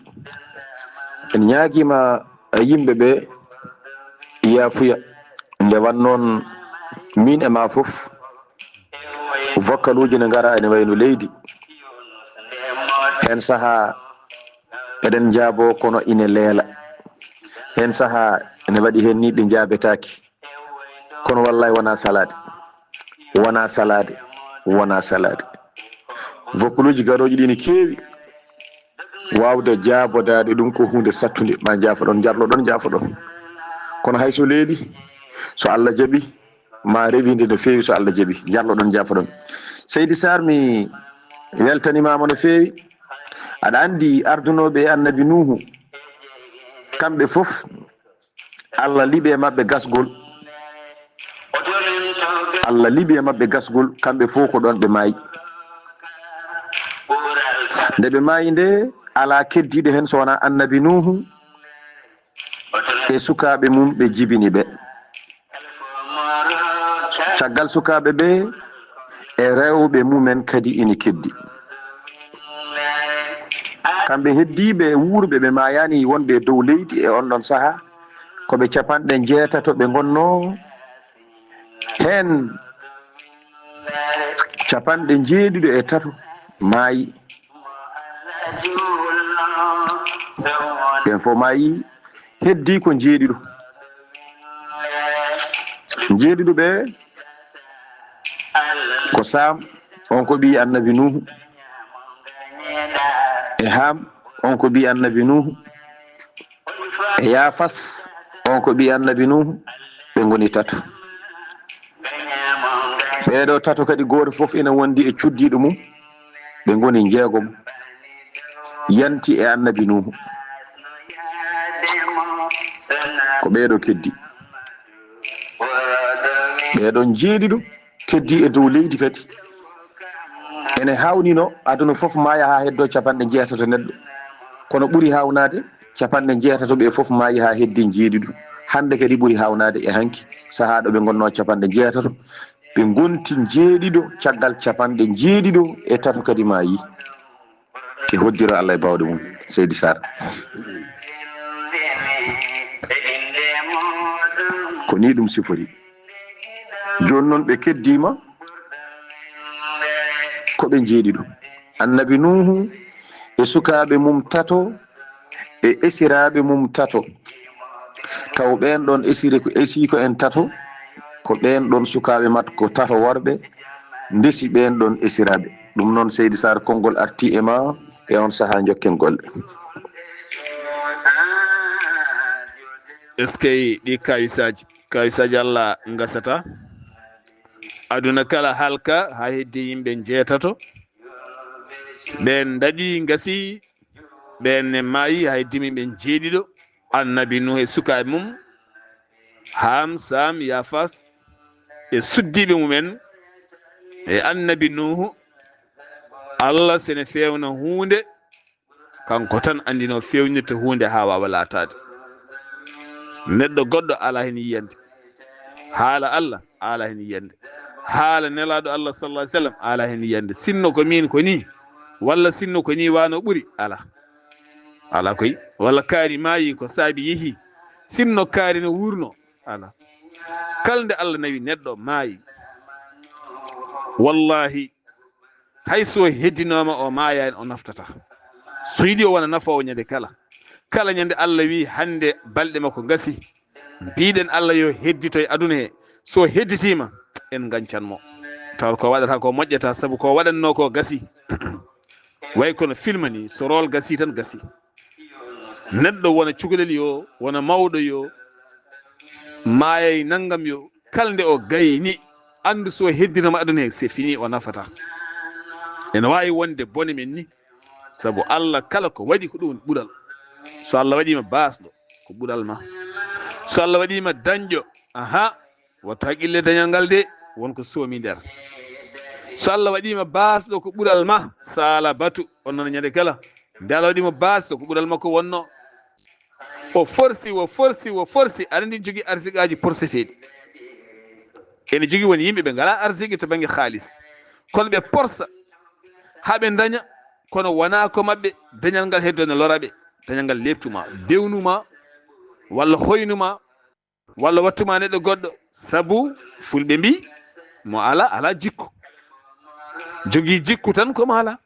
En ñaagiima yimɓe ɓe yaafuya. Nde wan noon, miin e maa fof, vokkaluuji ne ngara ene wayno leydi. Heen sahaa eɗen njaaboo, kono ine leela. Heen sahaa ene waɗi heen nii ɗi njaabetaaki. Kono wallaahi wonaa salaade. Wonaa salaade. Wonaa salaade. Vokkaluuji garooji ɗi ne keewi. Waawde jaabodaade ɗum ko huunde sattunde. Maa njaafoɗon, njarloɗon, njaafoɗon. Kono hay so leeli, so Allah jaɓi, Ma rewinde no feewi, so Allah jaɓi, jarloɗon, jaafoɗon. Seydi Sarr, mi weltanimaama no feewi. Aɗa anndi ardunooɓe e Annabi Nuuhu, kamɓe fof, Allah liɓi e maɓɓe gasgol. Allah liɓi e maɓɓe gasgol, kamɓe fof ko ɗoon ɓe maayi. Nde ɓe maayi nde, alaa keddiiɗo heen so wonaa Annabi Nuuhu e sukaaɓe mum ɓe jibini ɓe. Caggal sukaaɓe ɓe e rewɓe mumen kadi ina keddi. Kamɓe heddiiɓe wuurɓe ɓe maayaani wonɓe e dow leydi e on ɗon sahaa, ko ɓe capanɗe njeetato ɓe ngonnoo. Heen capanɗe njeeɗiɗo e tato maayi. Ɓeen fof maayi, heddii ko njeeɗiɗo. Njeeɗiɗo ɓe ko Saam, on ko ɓii Annabi Nuuhu. E Haam, on ko ɓii Annabi Nuuhu. E Yaafas, on ko ɓii Annabi Nuuhu. Ɓe ngoni tato. Ɓeeɗo tato kadi, gooto fof ina wondi e cuddiiɗo mum. Ɓe ngoni njeegom, yanti e Annabi Nuuhu. Ko ɓeeɗo keddi. Ɓeeɗo njeeɗiɗo keddi e dow leydi kadi. Ene haawnino aduna fof maaya haa heddoo capanɗe njeetato neɗɗo. Kono ɓuri haawnaade, capanɗe njeetato ɓe fof maayi haa heddi njeeɗiɗo. Hannde kadi ɓuri haawnaade e hanki, sahaa ɗo ɓe ngonnoo capanɗe njeetato. Ɓe ngonti njeeɗiɗo, caggal capanɗe njeeɗiɗo e tato kadi maayi. E hoddiro Allah e baawɗe mum, Seydi Sarr. Ko nii ɗum sifori. Jooni noon ɓe keddiima ko ɓe njeeɗiɗo. Annabi Nuuhu e sukaaɓe mum tato e esiraaɓe mum tato. Taw ɓeen ɗoon esiri ko, esii ko en tato, ko ɓeen ɗoon sukaaɓe makko tato worɓe ndesi ɓeen ɗoon esiraaɓe. Ɗum noon, Seydi Sarr, konngol artii e ma e oon sahaa, njokken golle. Eskey, ɗi kawisaaji, kawisaaji Allah ngasata. Aduna kala halka, haa heddi yimɓe njeetato. Ɓeen ndaɗi, ngasi, ɓeen ne maayi, haa heddi yimɓe njeeɗiɗo. Annabi Nuuhu e sukaaɓe mum, Haam, Saam, Yaafas, e suddiiɓe mumen, e Annabi Nuuhu. Allah, sene feewna huunde, kanko tan anndi no feewnirta huunde haa waawa laataade. Neɗɗo goɗɗo alaa heen yiyannde. Haala Allah alaa heen yiyannde. Haala Nelaaɗo Allah, sallallahu alaihi wasallam, alaa heen yiyannde. Sinno ko miin ko nii, walla sinno ko nii waano ɓuri, alaa. Alaa koy. Walla kaari maayi, ko saabi yehi. Sinno kaari no wuurno, alaa. Kala nde Allah nawi neɗɗo maayi, wallahi, hay so heddinooma o maayaani, o naftata. So yiɗi o wona nafoowo ñande kala. Kala ñande Allah wi hannde balɗe makko ngasi, mbiɗen Allah yo heddito e aduna he. So hedditiima, en ngancan mo. Tawa ko waɗata ko moƴƴata, sabu ko waɗannoo ko gasi. Way kono film ni, so rôle gasi tan gasi. Neɗɗo wona cukalel yo, wona mawɗo yo, maayay nanngam yo, kala nde o gayni, anndu so heddinoma aduna he, c'est fini, o nafata. Ene waawi wonde bone men ni, sabu Allah kala ko waɗi ko ɗum woni ɓural. So Allah waɗiima baasɗo, ko ɓural ma. So Allah waɗiima dañƴo, aha, wattu haqqille dañal ngal de, won ko soomi nder. So Allah waɗiima baasɗo ko ɓural ma, sala batu, on noon ñande kala. Nde Allah waɗiima baasɗo ko ɓural makko wonno. O forsi, o forsi, o forsi, aɗa anndi jogii arsiqaaji porseteeɗi. Ene jogii won yimɓe ɓe ngalaa arsiqi to bannge haalis. Kono ɓe porsa, haa ɓe ndaña, kono wonaa ko maɓɓe, dañal ngal heddo ne lora ɓe. Dañal ngal leeptuma, bewnuma, walla hoynuma, walla wattuma neɗɗo goɗɗo. Sabu fulɓe mbi, mo ala, ala jikku. Jogii jikku tan ko mo ala.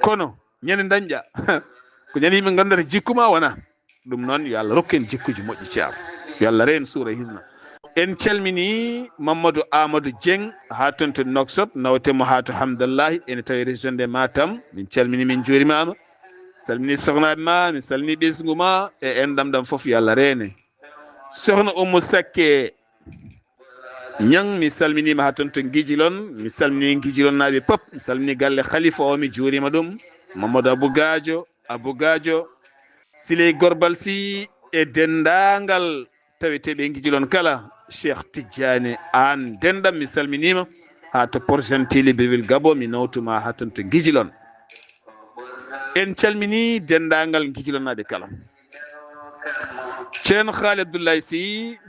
Kono ñande dañƴa, ko ñande yimɓe ngandata jikku ma wona. Ɗum noon, yo Allah rokku en jikkuji moƴƴi, ceerno. Yo Allah reen suura hisna. En calmini Mamadou Amadou Dieng haa toon to Nouakchott, nawte mo haa to Hamdallahi, ene tawi région de Matam. Min calmini, min njuurimaama. Salmini sohnaaɓe ma, min salmini ɓesngu ma, e enɗam ɗam fof, yo Allah reene. Sohna Oumou Sakke, Ñang, mi salminiima haa toon to Ngijilon. Mi salminii Ngijilonnaaɓe pop. Mi salminii galle Khalifa o, mi juuriima ɗum. Mamadou Abou Gadio, Abou Gadio, Siley Gorbal Sy e denndaangal taweteeɓe Ngijilon kala. Cheikh Tidiane Aan, denndam, mi salminiima. Haa to Port-Gentil, Libreville, Gabon, mi nawtumaa haa toon to Ngijilon. En calminii denndaangal Ngijilonnaaɓe kala. Ceerno Haali Abdoulaye Sy,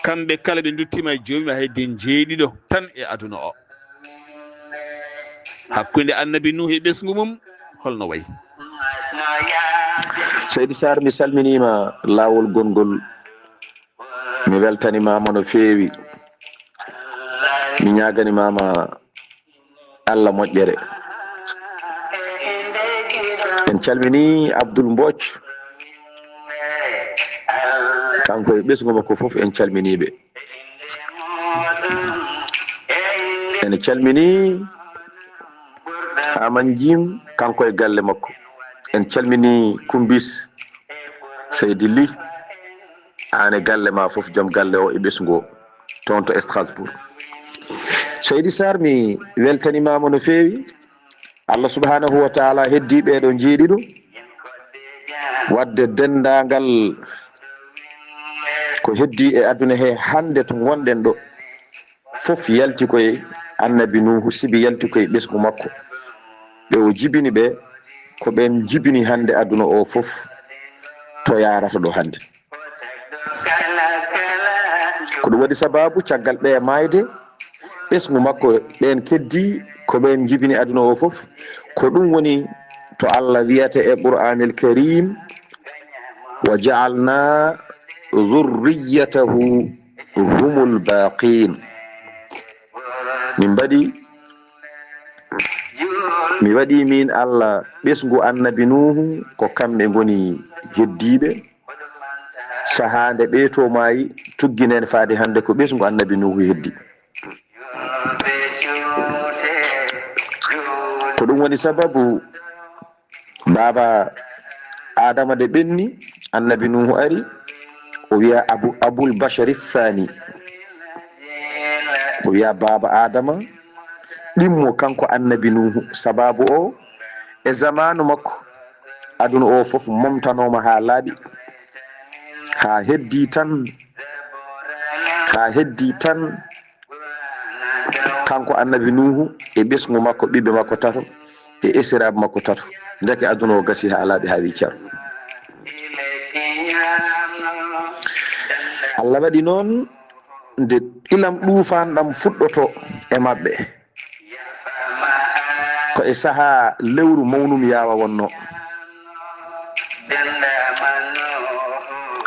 kamɓe kala ɓe nduttiima e joomum, hay de njeeɗiɗo tan e aduna o. Hakkunde Annabi Nuuhu e ɓesngu mum, holno wayi? Seydi Sarr, mi salminiima laawol gonngol. Mi weltanimaama no feewi. Mi ñaaganimaama Allah moƴƴere. En calminii Abdoul Mbooc. Kanko e ɓesngu makko fof, en calminii ɓe. En calminii Aman Jim, kanko e galle makko. En calminii Kumbis Seydi Ly. Aan e galle ma fof, joom galle o e ɓesngu o, toon to Strasbourg. Seydi Sarr, mi weltanimaama no feewi. Allah subhanahu wa taala heddii ɓeeɗo njeeɗiɗo. Waɗde denndaangal ko heddii e aduna he hannde to ngonɗen ɗo, fof yalti koye Annabi Nuuhu, sibi yalti koye ɓesngu makko. Ɓe o jibini ɓe, ko ɓeen jibini hannde aduna o fof to yaarata ɗo hannde. Ko ɗum waɗi sabaabu caggal ɓe maayde, ɓesngu makko ɓeen keddii, ko ɓeen jibini aduna o fof. Ko ɗum woni to Allah wiyata e Qur'aanil Kariim, "Wa ja'alna dhurriyyatahu humul baaqiin." Min mbaɗi, mi waɗi min Allah ɓesngu Annabi Nuuhu ko kamɓe ngoni heddiiɓe. Sahaa nde ɓee to maayi, tugginen faade hannde ko ɓesngu Annabi Nuuhu heddi. Ko ɗum woni sababu baaba Adama de ɓenni, Annabi Nuuhu ari, o wiya Abu, Abul Bashari Thani. O wiya baaba Adama, ɗimmo kanko Annabi Nuuhu, sababu o e zamaanu makko, aduna o fof momtanooma haa laaɓi, haa heddi tan, haa heddi tan, kanko Annabi Nuuhu e ɓesngu makko, ɓiɓɓe makko tato e esiraaɓe makko tato. Ndeke aduna o gasi haa laaɓi, haa wi cer. Allah waɗi noon, nde ilam ɗuufaan ɗam fuɗɗoto e maɓɓe, ko e sahaa lewru mawnum yaawa wonno.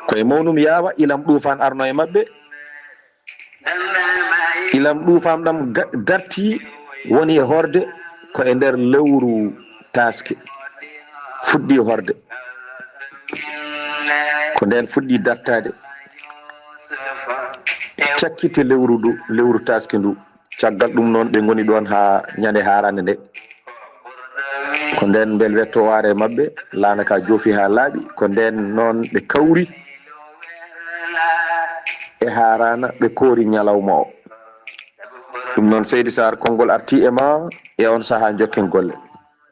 Ko e mawnum yaawa ilam ɗuufaan arno e maɓɓe. Ilam ɗuufaan ɗam ga-, darti, woni e horde, ko e nder lewru taaske. Fuɗɗi horde. Ko ndeen fuɗɗi dartaade. Cakkite lewru ndu, lewru taaske ndu. Caggal ɗum noon, ɓe ngoni ɗoon haa ñande haarande nde. Ko ndeen mbel wetto waare maɓɓe, laana ka joofi haa laaɓi. Ko ndeen noon ɓe kawri e haarana, ɓe koori ñalawma o. Ɗum noon, Seydi Sarr, konngol arti e ma e on sahaa, njokken golle.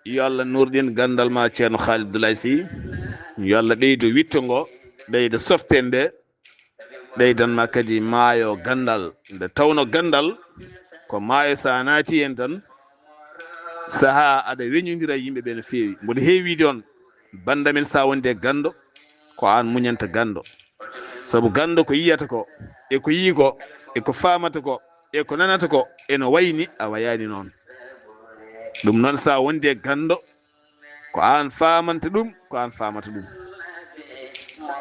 Yo Allah nuurɗin ganndal ma, Ceerno Khalid Abdoulaye Sy. Yo Allah ɓeydo witto ngo, ɓeyda softeende, ɓeydan ma kadi maayo ganndal. Nde tawno ganndal ko maayo, so a naati heen tan, sahaa aɗa weñondira e yimɓe ɓe no feewi. Mboɗo heewi wiide on, bannda men, so a wondi e ganndo, ko aan muñanta ganndo. Sabu ganndo ko yiyata ko, e ko yii ko, e ko faamata ko, e ko nanata ko, e no wayni, a wayaani noon. Ɗum noon, so a wondi e ganndo, ko aan faamanta ɗum, ko aan faamata ɗum.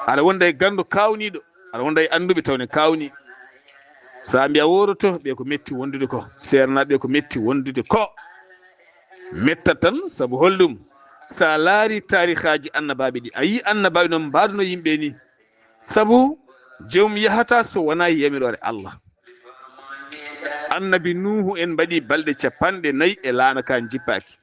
Aɗa wonda e ganndo kaawniiɗo, aɗa wonda e annduɓe tawne kaawnii. So a mbiya woodoto, ɓe ko metti wondude ko, seernaaɓe ɓe ko metti wondude ko. Mettat tan, sabu holɗum? So a laari taarihaaji annabaaɓe ɗi, a yii annabaaɓe no mbaaduno yimɓe ni. Sabu joomum yahataa so wonaa e yamiroore Allah. Annabi Nuuhu en mbaɗi balɗe capanɗe nayi e laana ka jippaaki.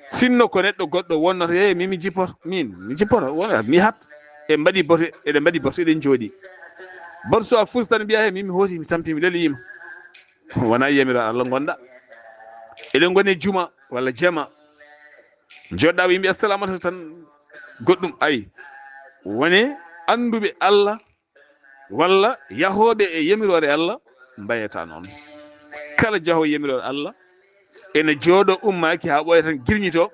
Sinno ko neɗɗo goɗɗo wonnoto, "He, min mi jippoto, min mi jippoto, wona mi hat." E mbaɗi bote, eɗen mbaɗi bote, eɗen jooɗi. Bote so a fusi tan mbiya, "He, min mi hooti, mi tampi, mi leliima." Wona yamirooɗo Allah ngonɗa. Eɗen ngoni juma walla jama. Joɗɗa ɓe yimɓe assalamu aleykum tan goɗɗum. Ay, woni annduɓe Allah walla yahooɓe e yamiroore Allah mbayata noon. Kala jahoowo yamiroore Allah ene jooɗo ummaaki haa ɓooya tan girñito,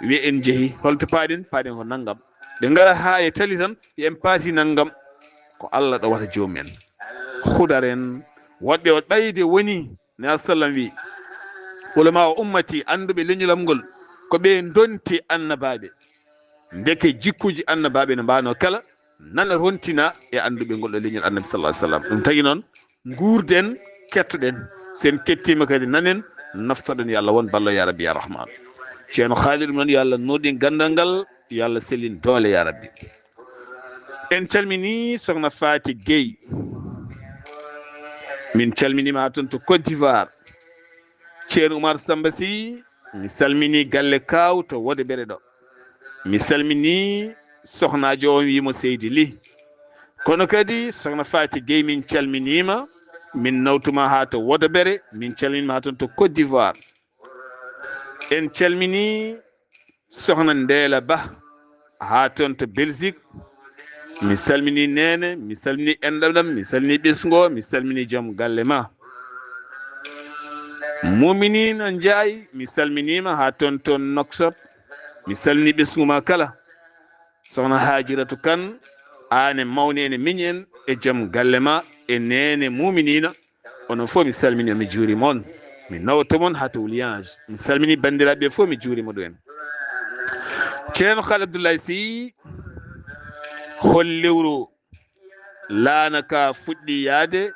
wiya en njehi, holto paaɗen? Paaɗen ko nanngam. Ɓe ngara haa e tali tan, wiya en paati nanngam. Ko Allah ɗowata joomum en. Hudar en, woɗɓe o ɓayde woni ne sallam wi, ulama o ummati, annduɓe leñol am ngol, ko ɓe ndonti annabaaɓe. Ndeke jikkuuji annabaaɓe no mbaano kala, nana rontina e annduɓe ngol ɗo leñol annabi sallallahu alaihi wasallam. Ɗum tagi noon, nguurden, kettoɗen. Sen kettiima kadi nanen, naftoɗen yo Allah won ballo ya rabbi ya rahman. Ceerno Khalid ɗum noon yo Allah nooɗin ganndal ngal, yo Allah sellin doole ya rabbi. En calmini Sokhna Faty Gueye. Min calminiima haa toon to Côte d'Ivoire. Ceerno Oumar Samba Sy, mi salmini galle Kaaw to Wodebere ɗo. Mi salmini sokhnajo on wiimo Seydi Ly. Kono kadi Sokhna Faty Gueye min calminiima, min nawtuma haa to Wodebere, min calminiima haa toon to Côte d'Ivoire. En calmini Sokhna Ndeela Bah haa toon to Belgique. Mi salmini neene, mi salmini enɗam ɗam, mi salmini ɓesngu o, mi salmini joom galle ma. Muminina Njaay, mi salminiima haa toon to Nouakchott. Mi salmini ɓesngu ma kala. Sokhna Hajiratu Kan, aan e mawni ene miñi en e joom galle ma e neene Muminina. Onon fof mi salmini on, mi juurima on. Mi nawto mon haa to Ouliange. Mi salmini banndiraaɓe fof, mi juurima ɗum en. Ceerno Khalid Abdoulaye Sy, hol lewru laana ka fuɗɗi yaade?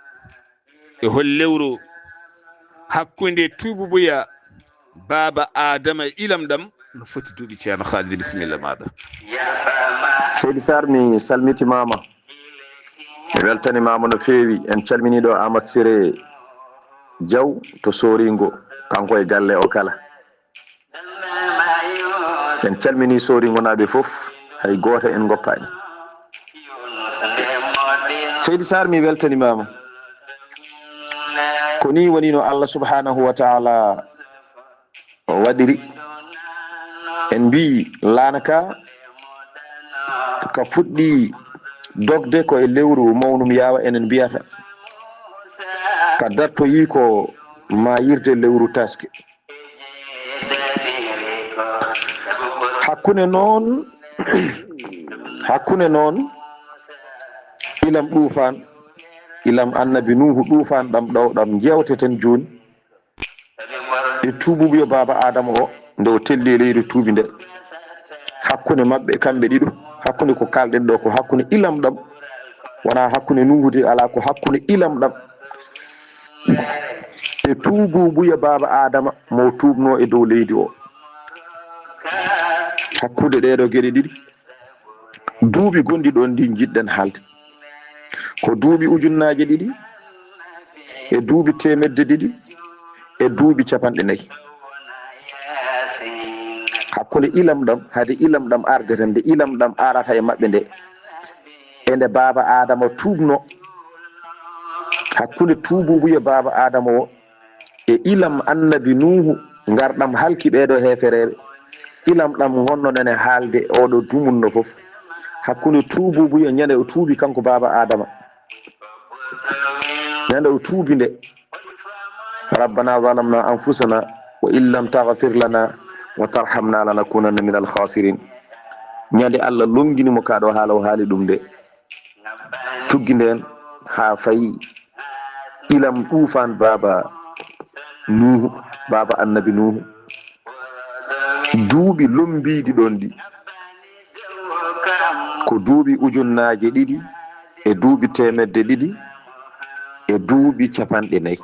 E hol lewru hakkunde tuububuya Baaba Aadama e ilam ɗam no foti duuɓi? Ceerno Khalid, bisimilla maaɗa. Seydi Sarr, mi salmitimaama. Mi weltanimaama no feewi. En calminii ɗo Amat Siré Diaw to Soringo, kanko e galle o kala. En calminii Soringonaaɓe fof, hay gooto en ngoppaani. Seydi Sarr, mi weltanimaama. Ko nii woni no Allah subhanahu wa taala o waɗiri. En mbii laana ka, ka fuɗɗi dogde ko e lewru mawnum yaawa, enen mbiyata. Ka dartoyi ko maayirde lewru taske. Hakkunde noon, hakkunde noon, ilam ɗuufaan, ilam annabi Nuuhu ɗuufaan ɗam ɗo, ɗam njewteten jooni. E tuububuyo Baaba Aadama o, nde o telli e leydi tuubi nde. Hakkunde maɓɓe, kamɓe ɗiɗo, hakkunde ko kaalɗen ɗo, ko hakkunde ilam ɗam. Wonaa hakkunde Nuuhu de, alaa, ko hakkunde ilam ɗam. E tuububuya Baaba Aadama mo tuubnoo e dow leydi o. Hakkunde ɗee ɗoo geɗe ɗiɗi, duuɓi gonɗi ɗoon ɗi njiɗɗen haalde, ko duuɓi ujunnaaje ɗiɗi e duuɓi teemedde ɗiɗi e duuɓi capanɗe nayi. Hakkunde ilam ɗam, hade ilam ɗam ardeten, nde ilam ɗam arata e maɓɓe nde, e nde Baaba Aadama tuubnoo, hakkunde tuububuya Baaba Aadama o e ilam annabi Nuuhu, ngarɗam halki ɓee ɗoo heefereeɓe, ilam ɗam ngonnoɗen e haalde oo ɗoo dumunna fof, hakkunde tuububuya ñande o tuubi kanko Baaba Aadama, ñande o tuubi nde, "Rabbana zalamna anfusana wa in lam taghfir lana wa tarhamna lanakunanna minal khasirin." Ñande Allah lonngini mo kaa ɗoo haala, o haali ɗum nde, tuggi ndeen haa fayi ilam ɗuufaan Baaba Nuuhu, Baaba Annabi Nuuhu. Duuɓi lommbiiɗi ɗoon ɗi, ko duuɓi ujunnaaje ɗiɗi e duuɓi teemedde ɗiɗi e duuɓi capanɗe nayi.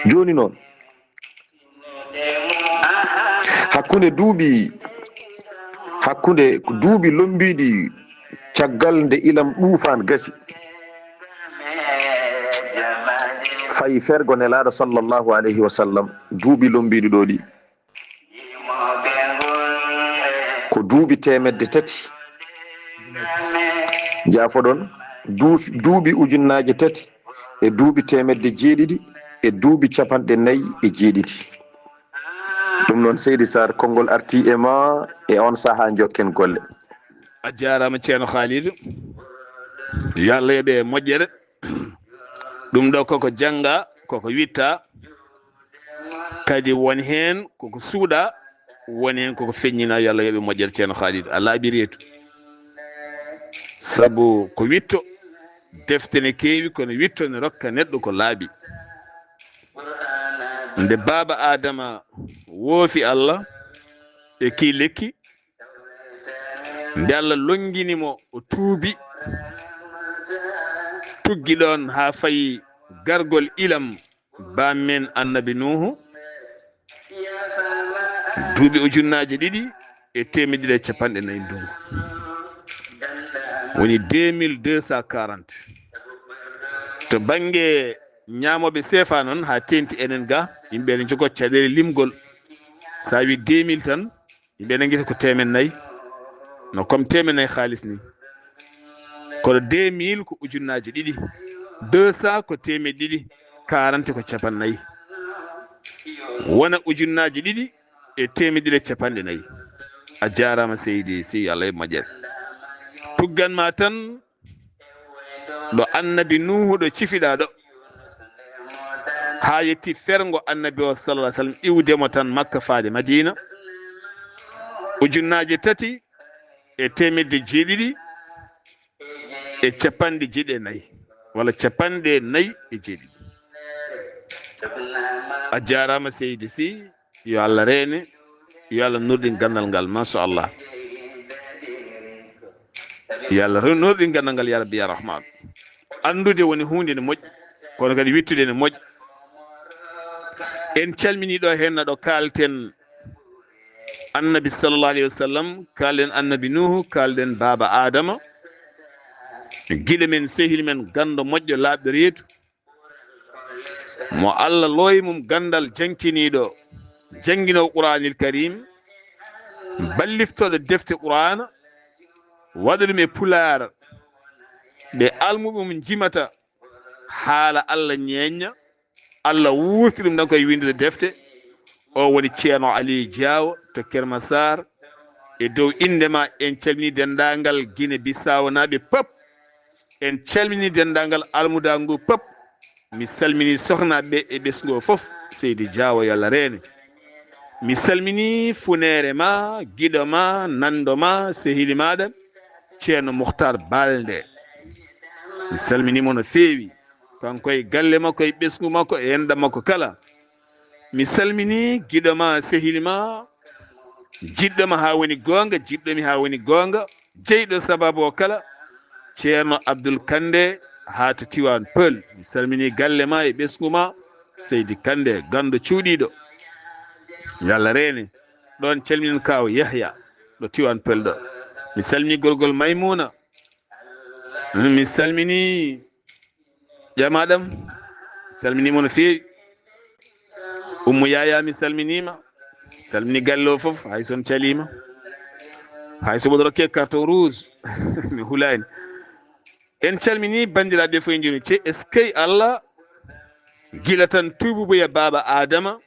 Jooni noon, hakkunde duuɓi, hakkunde duuɓi lommbiiɗi caggal nde ilam ɗuufaan gasi, fayi fergo Nelaaɗo sallallahu alayhi wa sallam, duuɓi lommbiiɗi ɗoo ɗi, ko duuɓi teemedde tati. Jaafoɗon, duufi, duuɓi ujunnaaje tati e duuɓi teemedde jeeɗiɗi e duuɓi capanɗe nayi e jeeɗiɗi. Ɗum noon, Seydi Sarr, konngol artii e ma e oon sahaa, njokken golle. A jaaraama, Ceerno Khalidou. Yo Allah yoɓe moƴƴere. Ɗum ɗo koko jannga, koko witta, kadi won heen koko suuɗa, won heen koko feññina. Yo Allah yoɓe moƴƴere, Ceerno Khalidou. A laaɓi reedu. Sabu ko witto, defte ne keewi, kono witto ne rokka neɗɗo ko laaɓi. Nde Baaba Aadama woofi Allah e kii lekki, nde Allah lonngini mo, o tuubi, tuggi ɗoon haa fayi gargol ilam baam men Annabi Nuuhu, duuɓi ujunnaaje ɗiɗi e teemedde ɗiɗi e capanɗe nayi ndunngu, woni deux mille deux cent quarante. To bannge ñaamooɓe seefa noon, haa teeŋti enen ga, yimɓe ene njogoo caɗeele limgol. So a wii deux mille tan, yimɓe ene ngisa ko teemen nayi, no comme teemen nayi haalis ni. Kono deux mille ko ujunnaaje ɗiɗi, deux cent ko teemedde ɗiɗi, quarante ko capanɗe nayi. Wona ujunnaaje ɗiɗi e teemedde ɗiɗi e capanɗe nayi. A jaaraama, Seydi Sy, Allah e moƴƴere. Tuggan ma tan ɗo Annabi Nuuhu ɗo cifiɗaa ɗo, haa yetti ferngo Annabi o, sallallahu alaihi wasallam, iwde mo tan Makka faade Madiina, ujunnaaje tati e teemedde jeeɗiɗi e capanɗe jeeɗiɗi e nayi, walla capanɗe nayi e jeeɗiɗi. A jaaraama, Seydi Sy. Yo Allah reene, yo Allah nurɗin ganndal ngal, machallah. Yo Allah re-, nurɗin ganndal ngal, ya Rabbi, ya Rahman. Anndude woni huunde ne moƴƴi, kono kadi wittude ne moƴƴi. En calminii ɗo heen ɗo kaalten Annabi sallallahu alaihi wasallam, kaalen Annabi Nuuhu, kaalen Baaba Aadama, giɗo men, sehil men, ganndo moƴƴo, laaɓɗo reedu, mo Allah looyi mum ganndal, jankiniiɗo, jannginoowo Qur'aanil Kariim, balliftooɗo defte Qur'aana, waɗa ɗum e Pulaar, ɓe almuɓe mum njimata haala Allah ñeeñña, Allah wuurti ɗum tan koye winndude defte. O woni Ceerno Aliyu Jaawo to Kermasaar. E dow innde ma, en calminii denndaangal Gine Bisaawo naaɓe pop. En calminii denndaangal almudaangu ngu pop. Mi salminii sohnaɓe e ɓesngu o fof, Seydi Jaawo, yo Allah reene. Mi salminii funeere ma, giɗo ma, nanndo ma, sehili maaɗa, Ceerno Muhtar Balde. Mi salminii mo no feewi, kanko e galle makko e ɓesngu makko e enɗam makko kala. Mi salminii giɗo ma, sehili ma, jiɗɗo ma haa woni goonga, jiɗɗo mi haa woni goonga, jeyɗo sababu o kala, Ceerno Abdul Kande haa to Tiwaan Pël. Mi salminii galle ma e ɓesngu ma, Seydi Kande, ganndo cuuɗiiɗo. Yo Allah reene. Ɗoon calminen kaaw Yahya ɗo Tiwaan Pël ɗo. Mi salminii gorgol Maymuna. Mi salminii ƴamaɗam, salminii mo no feewi. Ummu Yaya, mi salminiima. Salmini galle o fof, hay so on caliima. Hay so mboɗo rokke carton rouge, mi hulaani. En calminii banndiraaɓe fof e njuuni ce, eskey Allah, gila tan tuububuya Baaba Aadama,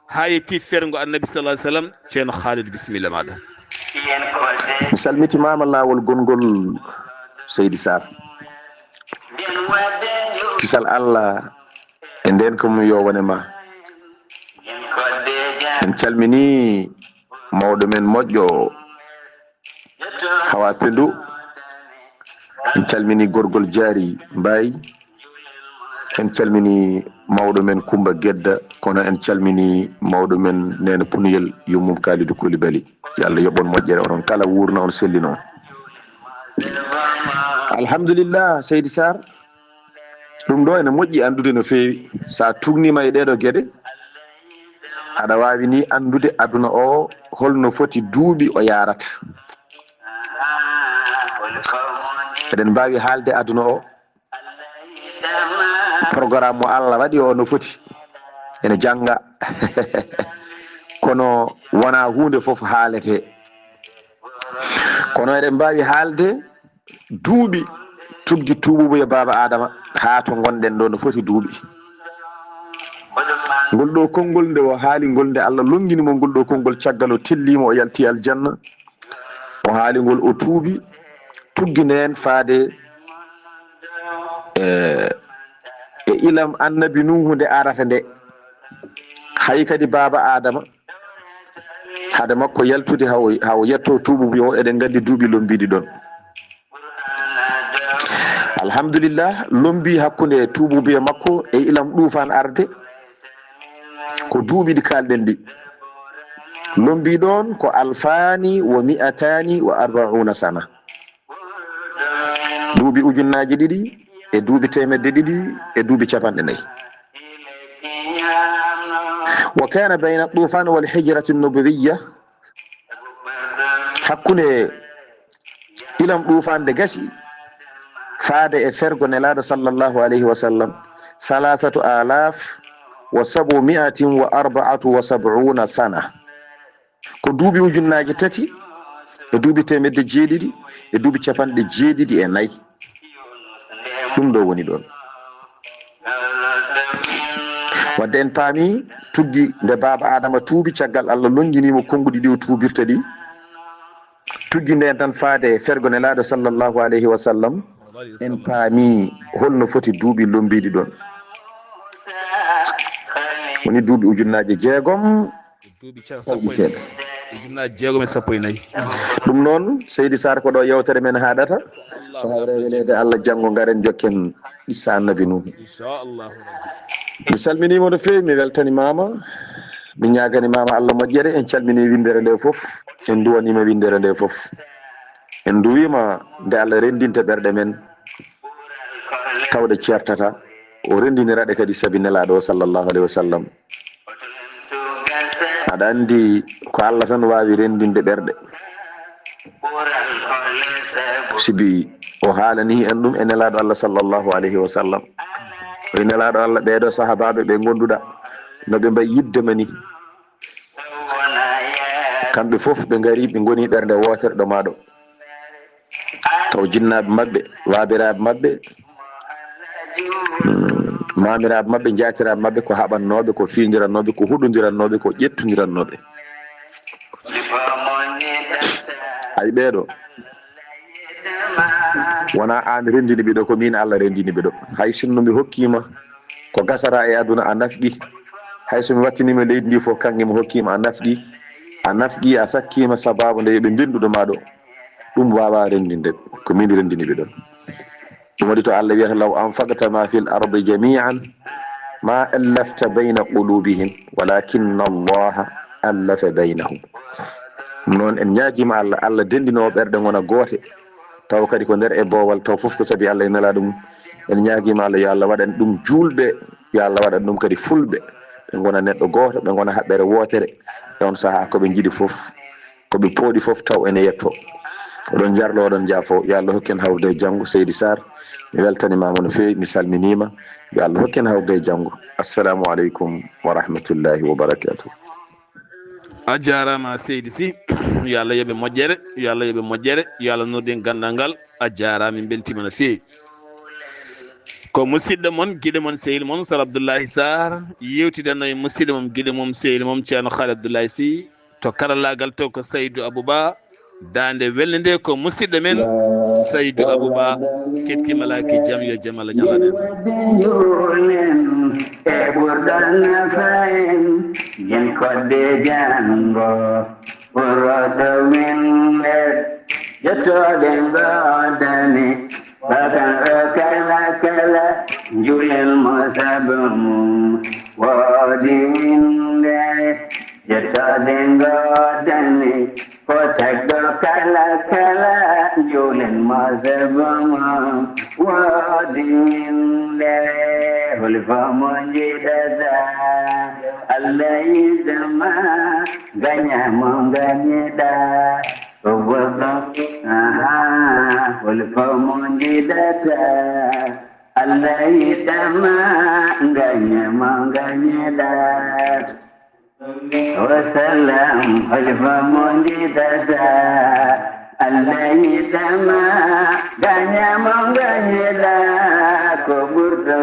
haa yetti ferngo Annabi sallallahu alaihi wasallam, Ceerno Khalid, bisimilla maaɗa. Mi salmitimaama laawol gonngol, Seydi Sarr. Kisal Allah e ndeenka mum yo wone ma. En calminii mawɗo men moƴƴo, Hawa Pendu. En calminii gorgol Jaari Mbaay. En calminii mawɗo men Kumba Gedda, kono en calminii mawɗo men Neene Punuyel, yummum Kalidou Koulibaly. Yo Allah yoɓ on moƴƴere, onon kala wuurna on, sellina on. Alhamdulillah, Seydi Sarr. Ɗum ɗo ene moƴƴi anndude no feewi. So a tuugniima e ɗee ɗoo geɗe, aɗa waawi ni anndude aduna o holno foti duuɓi o yaarata. Eɗen mbaawi haalde aduna o, programme mo Allah waɗi o no foti, ene jannga. Kono wonaa huunde fof haalete. Kono eɗen mbaawi haalde duuɓi tuggi tuubuubu e baaba Aadama haa to ngonɗen ɗo no foti duuɓi. Ngol ɗo konngol nde o haali ngol, nde Allah lonngini mo ngol ɗo konngol, caggal o telliima o yalti aljanna, o haali ngol o tuubi, tuggi ndeen faade e, e ilam annabi Nuuhu nde arata nde. Hay kadi baaba Aadama, hade makko yaltude haa o, haa o yetto tuubuubu o, eɗen nganndi duuɓi lombiiɗi ɗon. Alhamdulillah, lombi hakkunde tuubuubu e makko e ilam ɗuufaan arde ko duuɓi ɗi kaalɗen ɗi. Lombi ɗon ko alfaani wa mi'ataani wa arba'uuna sana. Duuɓi ujunnaaji ɗiɗi e duuɓi teemedde ɗiɗi e duuɓi capanɗe nayi. Wa kana bayna tufan wal hijrati nabawiyya, hakkunde ilam ɗuufaan nde gasi faade e fergo Nelaaɗo sallallahu alayhi wa sallam, salasatu alaf wa sabu mi'atin wa arba'atu wa sab'una sana. Ko duuɓi ujunnaaji tati e duuɓi teemedde jeeɗiɗi e duuɓi capanɗe jeeɗiɗi e nayi. Ɗum ɗo woni ɗon. Wadde en paami tuggi nde baaba Aadama tuubi, caggal Allah lonnginiimo konnguɗi ɗi o tuubirta ɗi. Tuggi ndeen tan faade e fergo Nelaaɗo sallallahu alayhi wa sallam, en paami holno foti duuɓi lombiiɗi ɗon. Woni duuɓi ujunnaaji jeegom. Duuɓi ca-, sappo e nayi. Ujunnaaji jeegom e sappo e nayi. Ɗum noon, Seydi Sarr, ko ɗo yewtere men haaɗata. So hawre weleede Allah, janngo ngaren njokken qissa Annabi Nuuhu. Inchallahu rabbi. Mi salminiima no feewi, mi weltanimaama, mi ñaaganimaama Allah moƴƴere. En calminii winndere nde fof, en nduwaniima winndere nde fof. En nduwiima nde Allah renndinta ɓerɗe men, taw ɗe ceertata. O renndinira ɗe kadi sabi Nelaaɗo o sallallahu alayhi wa sallam. Aɗa anndi ko Allah tan waawi renndinde ɓerɗe. Sibi o haalanii en ɗum e Nelaaɗo Allah sallallahu alayhi wa sallam. O wiyi Nelaaɗo Allah, ɓeeɗo sahabaaɓe ɓe ngonduɗa no ɓe mbayi yiɗde ma ni. Kamɓe fof ɓe ngari, ɓe ngoni ɓernde wootere ɗo maa ɗo. Taw jinnaaɓe maɓɓe, waabiraaɓe maɓɓe, mm, maamiraaɓe maɓɓe, njaatiraaɓe maɓɓe ko haɓannooɓe, ko fiindirannooɓe, ko huɗondirannooɓe, ko ƴettondirannooɓe. Hay ɓeeɗo, wonaa aan renndini ɓe ɗo, ko miin Allah renndini ɓe ɗo. Hay sinno mi hokkiima ko gasata e aduna a nafqi, hay so mi wattiniima leydi ndi fof, kaŋŋe mi hokkiima a nafqi, a nafqi, a sakkiima sababu nde yo ɓe ndenndu ɗo maa ɗo. Ɗum waawaa renndinde, ko miin renndini ɓe ɗon. Ɗum waɗi to Allah wiyata, "Law anfaqta ma fil ardi jami'an ma allafta bayna qulubihim, walakinna Allaha allafa baynahum." Ɗum noon en ñaagiima Allah, Allah denndinoowo ɓerɗe ngona goote, taw kadi ko nder e boowal, taw fof ko sabi Allah e Nelaaɗo mum. En ñaagiima Allah, yo Allah waɗan ɗum juulɓe, yo Allah waɗan ɗum kadi fulɓe, ɓe ngona neɗɗo gooto, ɓe ngona haɓɓere wootere e on sahaa, ko ɓe njiɗi fof, ko ɓe pooɗi fof taw ene yetto. Oɗon njarlo, oɗon njaafo. Yo Allah hokken hawrude e janngo, Seydi Sarr. Mi weltanimaama no feewi, mi salminiima. Yo Allah hokken hawrude e janngo. Assalamu aleykum wa rahmatullahi wa barakatuh. A jaaraama, Seydi Sy. Yo Allah yoɓe moƴƴere, yo Allah yoɓe moƴƴere, yo Allah nodden ganndal ngal. A jaaraama, min mbeltiima no feewi. Ko musidɗo mon, giɗo mon, sehil mon, Sar Abdullahi Sarr, yewtidanno e musidɗo mum, giɗo mum, sehil mum, Ceerno Khalid Abdullahi Sy. To karallaagal to ko Saydu Abuba. Daande welnde nde ko musidɗo men Saydu Abuba. Kettima laaki jam, yo jam Allah ñallan en. Wadde njuulen e ɓurɗo nafa en, yen kodde janngo ɓurɗo winde, jottode ngoodani. Bakar o kala kala, njuulen mo sabu mum woodi winde, jottode ngoodani. Ko tagɗo kala kala, njuulen mo sabu mum woodi winde. Holi fof mo njiɗata, Allah yiɗama, gaña mo gañeɗa. Ko goɗɗo, aha, holi fof mo njiɗata, Allah yiɗama, gaña mo gañeɗa. Wa salam, holi fof mo njiɗata, Allah yidama, gañamo gañida ko ɓurɗo.